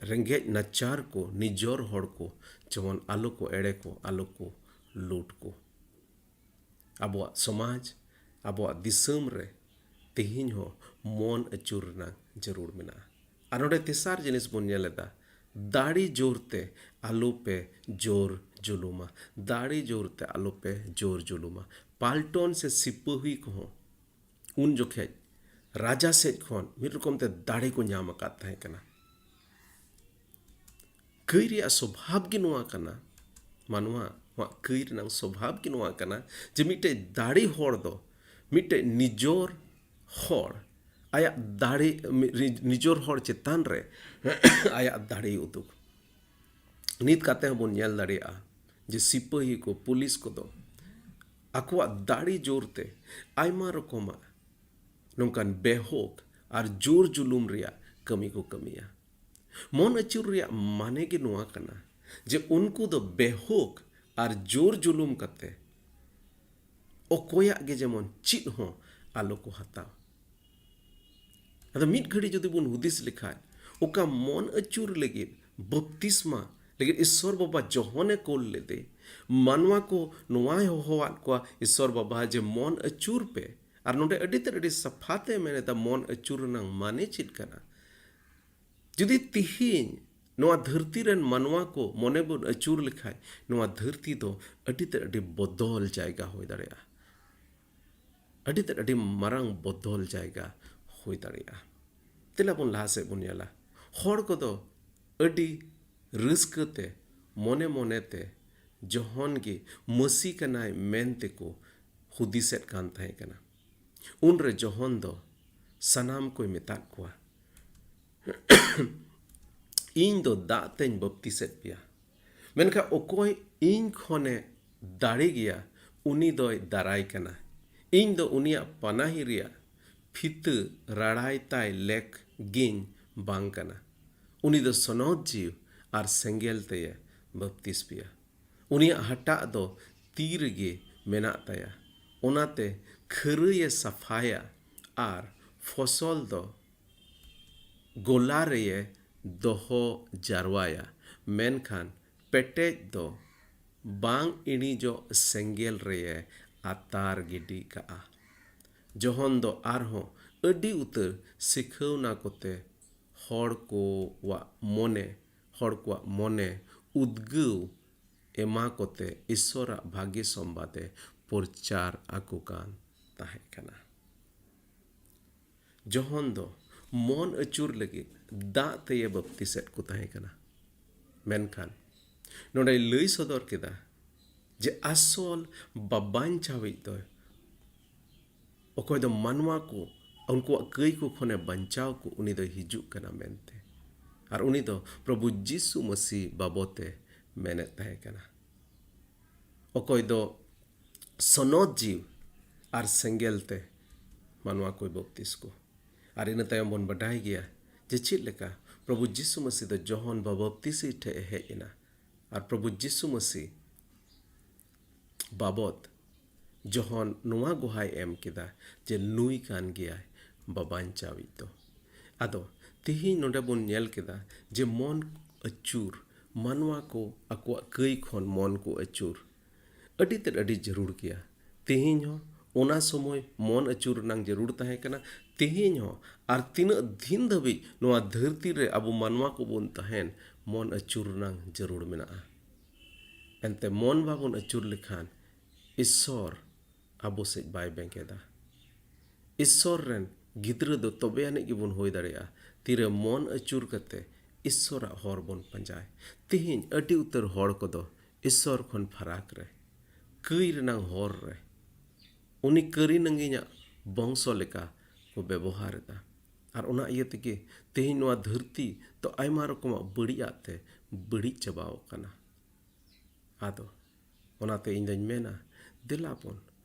ᱨᱮᱸᱜᱮᱡ ᱱᱟᱪᱟᱨ ᱠᱚ, ᱱᱤᱡᱚᱨ ᱦᱚᱲ ᱠᱚ ᱡᱮᱢᱚᱱ ᱟᱞᱚ ᱠᱚ ᱮᱲᱮ ᱠᱚ, ᱟᱞᱚ ᱠᱚ ᱞᱩᱴ ᱠᱚ᱾ ᱟᱵᱚᱣᱟᱜ ᱥᱚᱢᱟᱡᱽ, ᱟᱵᱚᱣᱟᱜ ᱫᱤᱥᱚᱢ ᱨᱮ ᱛᱮᱦᱮᱧ ᱦᱚᱸ ᱢᱚᱱ ᱟᱹᱪᱩᱨ ᱨᱮᱱᱟᱜ ᱡᱟᱹᱨᱩᱲ ᱢᱮᱱᱟᱜᱼᱟ᱾ ᱟᱨ ᱱᱚᱰᱮ ᱛᱮᱥᱟᱨ ᱡᱤᱱᱤᱥ ᱵᱚᱱ ᱧᱮᱞ ᱮᱫᱟ, ᱫᱟᱲᱮ ᱡᱳᱨ ᱛᱮ ᱟᱞᱚ ᱯᱮ ᱡᱳᱨ ᱡᱩᱞᱩᱢᱟ, ᱫᱟᱲᱮ ᱡᱳᱨ ᱛᱮ ᱟᱞᱚ ᱯᱮ ᱡᱳᱨ ᱡᱩᱞᱩᱢᱟ᱾ ᱯᱟᱞᱴᱚᱱ ᱥᱮ ᱥᱤᱯᱟᱹᱦᱤ ᱠᱚᱦᱚᱸ ᱩᱱ ᱡᱚᱠᱷᱮᱡ ᱨᱟᱡᱟ ᱥᱮᱫ ᱠᱷᱚᱱ ᱢᱤᱫ ᱨᱚᱠᱚᱢ ᱛᱮ ᱫᱟᱲᱮ ᱠᱚ ᱧᱟᱢ ᱟᱠᱟᱫ ᱛᱟᱦᱮᱸ ᱠᱟᱱᱟ᱾ ᱠᱟᱹᱭ ᱨᱮᱭᱟᱜ ᱥᱚᱵᱷᱟᱵ ᱜᱮ ᱱᱚᱣᱟ ᱠᱟᱱᱟ, ᱢᱟᱱᱣᱟ ᱠᱚᱣᱟᱜ ᱠᱟᱹᱭ ᱨᱮᱱᱟᱜ ᱥᱚᱵᱷᱟᱵ ᱜᱮ ᱱᱚᱣᱟ ᱠᱟᱱᱟ ᱡᱮ ᱢᱤᱫᱴᱮᱡ ᱫᱟᱲᱮ ᱦᱚᱲ ᱫᱚ ᱢᱤᱫᱴᱮᱡ ᱱᱤᱡᱚᱨ ᱦᱚᱲ, ᱟᱭᱟᱜ ᱫᱟᱲᱮ, ᱱᱤᱡᱚᱨ ᱦᱚᱲ ᱪᱮᱛᱟᱱ ᱨᱮ ᱟᱭᱟᱜ ᱫᱟᱲᱮᱭ ᱩᱫᱩᱜ᱾ ᱱᱤᱛ ᱠᱟᱛᱮ ᱦᱚᱸᱵᱚᱱ ᱧᱮᱞ ᱫᱟᱲᱮᱭᱟᱜᱼᱟ ᱡᱮ ᱥᱤᱯᱟᱹᱦᱤ ᱠᱚ, ᱯᱩᱞᱤᱥ ᱠᱚᱫᱚ ᱟᱠᱚᱣᱟᱜ ᱫᱟᱲᱮ ᱡᱳᱨ ᱛᱮ ᱟᱭᱢᱟ ᱨᱚᱠᱚᱢᱟᱜ ᱱᱚᱝᱠᱟᱱ ᱵᱮᱦᱳᱠ ᱟᱨ ᱡᱳᱨ ᱡᱩᱞᱩᱢ ᱨᱮᱭᱟᱜ ᱠᱟᱹᱢᱤ ᱠᱚ ᱠᱟᱹᱢᱤᱭᱟ᱾ ᱢᱚᱱ ᱟᱹᱪᱩᱨ ᱨᱮᱭᱟᱜ ᱢᱟᱱᱮ ᱜᱮ ᱱᱚᱣᱟ ᱠᱟᱱᱟ ᱡᱮ ᱩᱱᱠᱩ ᱫᱚ ᱵᱮᱦᱳᱠ ᱟᱨ ᱡᱳᱨ ᱡᱩᱞᱩᱢ ᱠᱟᱛᱮ ᱚᱠᱚᱭᱟᱜ ᱜᱮ ᱡᱮᱢᱚᱱ ᱪᱮᱫ ᱦᱚᱸ ᱟᱞᱚ ᱠᱚ ᱦᱟᱛᱟᱣ᱾ ᱟᱫᱚ ᱢᱤᱫ ᱜᱷᱟᱹᱲᱤ ᱡᱩᱫᱤ ᱵᱚᱱ ᱦᱩᱫᱤᱥ ᱞᱮᱠᱷᱟᱡ, ᱚᱠᱟ ᱢᱚᱱ ᱟᱹᱪᱩᱨ ᱞᱟᱹᱜᱤᱫ ᱵᱟᱯᱛᱤᱥᱢᱟ ᱞᱟᱹᱜᱤᱫ ᱤᱥᱥᱚᱨ ᱵᱟᱵᱟ ᱡᱚᱦᱚᱱᱮ ᱠᱳᱞ ᱞᱮᱫᱮ, ᱢᱟᱱᱣᱟ ᱠᱚ ᱱᱚᱣᱟᱭ ᱦᱚᱦᱚᱣᱟᱫ ᱠᱚᱣᱟ ᱤᱥᱥᱚᱨ ᱵᱟᱵᱟ ᱡᱮ ᱢᱚᱱ ᱟᱹᱪᱩᱨ ᱯᱮ᱾ ᱟᱨ ᱱᱚᱰᱮ ᱟᱹᱰᱤ ᱛᱮᱫ ᱟᱹᱰᱤ ᱥᱟᱯᱷᱟ ᱛᱮ ᱢᱮᱱ ᱮᱫᱟ ᱢᱚᱱ ᱟᱹᱪᱩᱨ ᱨᱮᱱᱟᱝ ᱢᱟᱱᱮ ᱪᱮᱫ ᱠᱟᱱᱟ᱾ ᱡᱩᱫᱤ ᱛᱤᱦᱤᱧ ᱱᱚᱣᱟ ᱫᱷᱟᱹᱨᱛᱤ ᱨᱮᱱ ᱢᱟᱱᱣᱟ ᱠᱚ ᱢᱚᱱᱮ ᱵᱚᱱ ᱟᱹᱪᱩᱨ ᱞᱮᱠᱷᱟᱡ, ᱱᱚᱣᱟ ᱫᱷᱟᱹᱨᱛᱤ ᱫᱚ ᱟᱹᱰᱤ ᱛᱮᱫ ᱟᱹᱰᱤ ᱵᱚᱫᱚᱞ ᱡᱟᱭᱜᱟ ᱦᱩᱭ ᱫᱟᱲᱮᱭᱟᱜᱼᱟ᱾ ᱟᱹᱰᱤ ᱛᱮᱫ ᱟᱹᱰᱤ ᱢᱟᱨᱟᱝ ᱵᱚᱫᱚᱞ ᱡᱟᱭᱜᱟ ᱦᱩᱭ ᱫᱟᱲᱮᱭᱟᱜᱼᱟ᱾ ᱫᱮᱞᱟ ᱵᱚᱱ ᱞᱟᱦᱟ ᱥᱮᱫ ᱵᱚᱱ ᱧᱮᱞᱟ᱾ ᱦᱚᱲ ᱠᱚᱫᱚ ᱟᱹᱰᱤ ᱨᱟᱹᱥᱠᱟᱹ ᱛᱮ, ᱢᱚᱱᱮ ᱢᱚᱱᱮ ᱛᱮ ᱡᱚᱦᱚᱱ ᱜᱮ ᱢᱟᱹᱥᱤ ᱠᱟᱱᱟᱭ ᱢᱮᱱ ᱛᱮᱠᱚ ᱦᱩᱫᱤᱥᱮᱫ ᱠᱟᱱ ᱛᱟᱦᱮᱸ ᱠᱟᱱᱟ᱾ ᱩᱱᱨᱮ ᱡᱚᱦᱚᱱ ᱫᱚ ᱥᱟᱱᱟᱢ ᱠᱚᱭ ᱢᱮᱛᱟᱫ ᱠᱚᱣᱟ, "ᱤᱧ ᱫᱚ ᱫᱟᱜ ᱛᱮᱧ ᱵᱟᱯᱛᱤᱥᱮᱫ ᱯᱮᱭᱟ, ᱢᱮᱱᱠᱷᱟᱱ ᱚᱠᱚᱭ ᱤᱧ ᱠᱷᱚᱱᱮ ᱫᱟᱲᱮ ᱜᱮᱭᱟ, ᱩᱱᱤ ᱫᱚᱭ ᱫᱟᱨᱟᱭ ᱠᱟᱱᱟ᱾ ᱤᱧ ᱫᱚ ᱩᱱᱤᱭᱟᱜ ᱯᱟᱱᱟᱦᱤ ᱨᱮᱭᱟᱜ ᱯᱷᱤᱛᱟᱹ ᱨᱟᱲᱟᱭ ᱛᱟᱭ ᱞᱮᱠ ᱜᱮᱧ ᱵᱟᱝ ᱠᱟᱱᱟ᱾ ᱩᱱᱤ ᱫᱚ ᱥᱚᱱᱚᱛ ᱡᱤᱣᱤ ᱟᱨ ᱥᱮᱸᱜᱮᱞ ᱛᱮᱭᱮ ᱵᱟᱯᱛᱤᱥ ᱯᱮᱭᱟ᱾ ᱩᱱᱤᱭᱟᱜ ᱦᱟᱴᱟᱜ ᱫᱚ ᱛᱤ ᱨᱮᱜᱮ ᱢᱮᱱᱟᱜ ᱛᱟᱭᱟ, ᱚᱱᱟᱛᱮ ᱠᱷᱟᱹᱨᱟᱹᱭᱮ ᱥᱟᱯᱷᱟᱭᱟ ᱟᱨ ᱯᱷᱚᱥᱚᱞ ᱫᱚ ᱜᱚᱞᱟ ᱨᱮᱭᱮ ᱫᱚᱦᱚ ᱡᱟᱨᱣᱟᱭᱟ, ᱢᱮᱱᱠᱷᱟᱱ ᱯᱮᱴᱮᱡ ᱫᱚ ᱵᱟᱝ ᱤᱬᱤᱡᱚᱜ ᱥᱮᱸᱜᱮᱞ ᱨᱮᱭᱮ ᱟᱛᱟᱨ ᱜᱤᱰᱤ ᱠᱟᱜᱼᱟ᱾ ᱡᱚᱦᱚᱱ ᱫᱚ ᱟᱨᱦᱚᱸ ᱟᱹᱰᱤ ᱩᱛᱟᱹᱨ ᱥᱤᱠᱷᱟᱹᱣᱱᱟ ᱠᱚᱛᱮ ᱦᱚᱲ ᱠᱚᱣᱟᱜ ᱢᱚᱱᱮ, ᱦᱚᱲ ᱠᱚᱣᱟᱜ ᱢᱚᱱᱮ ᱩᱫᱽᱜᱟᱹᱣ ᱮᱢᱟ ᱠᱚᱛᱮ ᱤᱥᱥᱚᱨᱟᱜ ᱵᱷᱟᱹᱜᱤ ᱥᱚᱢᱵᱟᱫᱮ ᱯᱨᱚᱪᱟᱨ ᱟᱠᱚ ᱠᱟᱱ ᱛᱟᱦᱮᱸ ᱠᱟᱱᱟ᱾ ᱡᱚᱦᱚᱱ ᱫᱚ ᱢᱚᱱ ᱟᱹᱪᱩᱨ ᱞᱟᱹᱜᱤᱫ ᱫᱟᱜ ᱛᱮᱭᱮ ᱵᱟᱯᱛᱤᱥᱮᱫ ᱠᱚ ᱛᱟᱦᱮᱸ ᱠᱟᱱᱟ᱾ ᱢᱮᱱᱠᱷᱟᱱ ᱱᱚᱰᱮᱭ ᱞᱟᱹᱭ ᱥᱚᱫᱚᱨ ᱠᱮᱫᱟ ᱡᱮ ᱟᱥᱚᱞ ᱵᱟᱵᱟᱧᱪᱟᱣᱤᱡ ᱫᱚ ᱚᱠᱚᱭ ᱫᱚ ᱢᱟᱱᱣᱟ ᱠᱚ ᱩᱱᱠᱩᱣᱟᱜ ᱠᱟᱹᱭ ᱠᱚ ᱠᱷᱚᱱᱮ ᱵᱟᱧᱪᱟᱣ ᱠᱚ, ᱩᱱᱤ ᱫᱚᱭ ᱦᱤᱡᱩᱜ ᱠᱟᱱᱟ ᱢᱮᱱᱛᱮ᱾ ᱟᱨ ᱩᱱᱤ ᱫᱚ ᱯᱨᱚᱵᱷᱩ ᱡᱤᱥᱩ ᱢᱟᱹᱥᱤ ᱵᱟᱵᱚᱛᱮ ᱢᱮᱱᱮᱫ ᱛᱟᱦᱮᱸ ᱠᱟᱱᱟ᱾ ᱚᱠᱚᱭ ᱫᱚ ᱥᱚᱱᱚᱛ ᱡᱤᱣᱤ ᱟᱨ ᱥᱮᱸᱜᱮᱞ ᱛᱮ ᱢᱟᱱᱣᱟ ᱠᱚᱭ ᱵᱟᱯᱛᱤᱥ ᱠᱚ᱾ ᱟᱨ ᱤᱱᱟᱹ ᱛᱟᱭᱚᱢ ᱵᱚᱱ ᱵᱟᱰᱟᱭ ᱜᱮᱭᱟ ᱡᱮ ᱪᱮᱫ ᱞᱮᱠᱟ ᱯᱨᱚᱵᱷᱩ ᱡᱤᱥᱩ ᱢᱟᱹᱥᱤ ᱫᱚ ᱡᱚᱦᱚᱱ ᱵᱟᱵᱛᱤᱥᱤ ᱴᱷᱮᱡ ᱮ ᱦᱮᱡ ᱮᱱᱟ᱾ ᱟᱨ ᱯᱨᱚᱵᱷᱩ ᱡᱤᱥᱩ ᱢᱟᱹᱥᱤ ᱵᱟᱵᱚᱛ ᱡᱚᱦᱚᱱ ᱱᱚᱣᱟ ᱜᱚᱦᱟᱭ ᱮᱢ ᱠᱮᱫᱟ ᱡᱮ ᱱᱩᱭ ᱠᱟᱱ ᱜᱮᱭᱟᱭ ᱵᱟᱵᱟᱧᱪᱟᱣᱤᱡ ᱫᱚ᱾ ᱟᱫᱚ ᱛᱤᱦᱤᱧ ᱱᱚᱰᱮ ᱵᱚᱱ ᱧᱮᱞ ᱠᱮᱫᱟ ᱡᱮ ᱢᱚᱱ ᱟᱹᱪᱩᱨ, ᱢᱟᱱᱣᱟ ᱠᱚ ᱟᱠᱚᱣᱟᱜ ᱠᱟᱹᱭ ᱠᱷᱚᱱ ᱢᱚᱱ ᱠᱚ ᱟᱹᱪᱩᱨ, ᱟᱹᱰᱤ ᱛᱮᱫ ᱟᱹᱰᱤ ᱡᱟᱹᱨᱩᱲ ᱜᱮᱭᱟ᱾ ᱛᱤᱦᱤᱧ ᱦᱚᱸ ᱚᱱᱟ ᱥᱚᱢᱚᱭ ᱢᱚᱱ ᱟᱹᱪᱩᱨ ᱨᱮᱱᱟᱜ ᱡᱟᱹᱨᱩᱲ ᱛᱟᱦᱮᱸ ᱠᱟᱱᱟ᱾ ᱛᱤᱦᱤᱧ ᱦᱚᱸ ᱟᱨ ᱛᱤᱱᱟᱹᱜ ᱫᱤᱱ ᱫᱷᱟᱹᱵᱤᱡ ᱱᱚᱣᱟ ᱫᱷᱟᱹᱨᱛᱤ ᱨᱮ ᱟᱵᱚ ᱢᱟᱱᱣᱟ ᱠᱚᱵᱚᱱ ᱛᱟᱦᱮᱱ, ᱢᱚᱱ ᱟᱹᱪᱩᱨ ᱨᱮᱱᱟᱜ ᱡᱟᱹᱨᱩᱲ ᱢᱮᱱᱟᱜᱼᱟ᱾ ᱮᱱᱛᱮ ᱢᱚᱱ ᱵᱟᱵᱚᱱ ᱟᱹᱪᱩᱨ ᱞᱮᱠᱷᱟᱱ ᱤᱥᱥᱚᱨ ᱟᱵᱚ ᱥᱮᱫ ᱵᱟᱭ ᱵᱮᱸᱜᱮᱫᱟ᱾ ᱤᱥᱥᱚᱨ ᱨᱮᱱ ᱜᱤᱫᱽᱨᱟᱹ ᱫᱚ ᱛᱚᱵᱮ ᱟᱹᱱᱤᱡ ᱜᱮᱵᱚᱱ ᱦᱩᱭ ᱫᱟᱲᱮᱭᱟᱜᱼᱟ, ᱛᱤᱨᱮ ᱢᱚᱱ ᱟᱹᱪᱩᱨ ᱠᱟᱛᱮ ᱤᱥᱥᱚᱨᱟᱜ ᱦᱚᱨ ᱵᱚᱱ ᱯᱟᱸᱡᱟᱭ᱾ ᱛᱤᱦᱤᱧ ᱟᱹᱰᱤ ᱩᱛᱟᱹᱨ ᱦᱚᱲ ᱠᱚᱫᱚ ᱤᱥᱥᱚᱨ ᱠᱷᱚᱱ ᱯᱷᱟᱨᱟᱠ ᱨᱮ, ᱠᱟᱹᱭ ᱨᱮᱱᱟᱝ ᱦᱚᱨ ᱨᱮ, ᱩᱱᱤ ᱠᱟᱹᱨᱤ ᱱᱟᱹᱜᱤᱧᱟᱜ ᱵᱚᱝᱥᱚ ᱞᱮᱠᱟ ᱠᱚ ᱵᱮᱵᱚᱦᱟᱨ ᱮᱫᱟ᱾ ᱟᱨ ᱚᱱᱟ ᱤᱭᱟᱹ ᱛᱮᱜᱮ ᱛᱮᱦᱮᱧ ᱱᱚᱣᱟ ᱫᱷᱟᱹᱨᱛᱤ ᱫᱚ ᱟᱭᱢᱟ ᱨᱚᱠᱚᱢᱟᱜ ᱵᱟᱹᱲᱤᱡᱟᱜ ᱛᱮ ᱵᱟᱹᱲᱤᱡ ᱪᱟᱵᱟᱣ ᱠᱟᱱᱟ᱾ ᱟᱫᱚ ᱚᱱᱟᱛᱮ ᱤᱧ ᱫᱚᱧ ᱢᱮᱱᱟ, ᱫᱮᱞᱟ ᱵᱚᱱ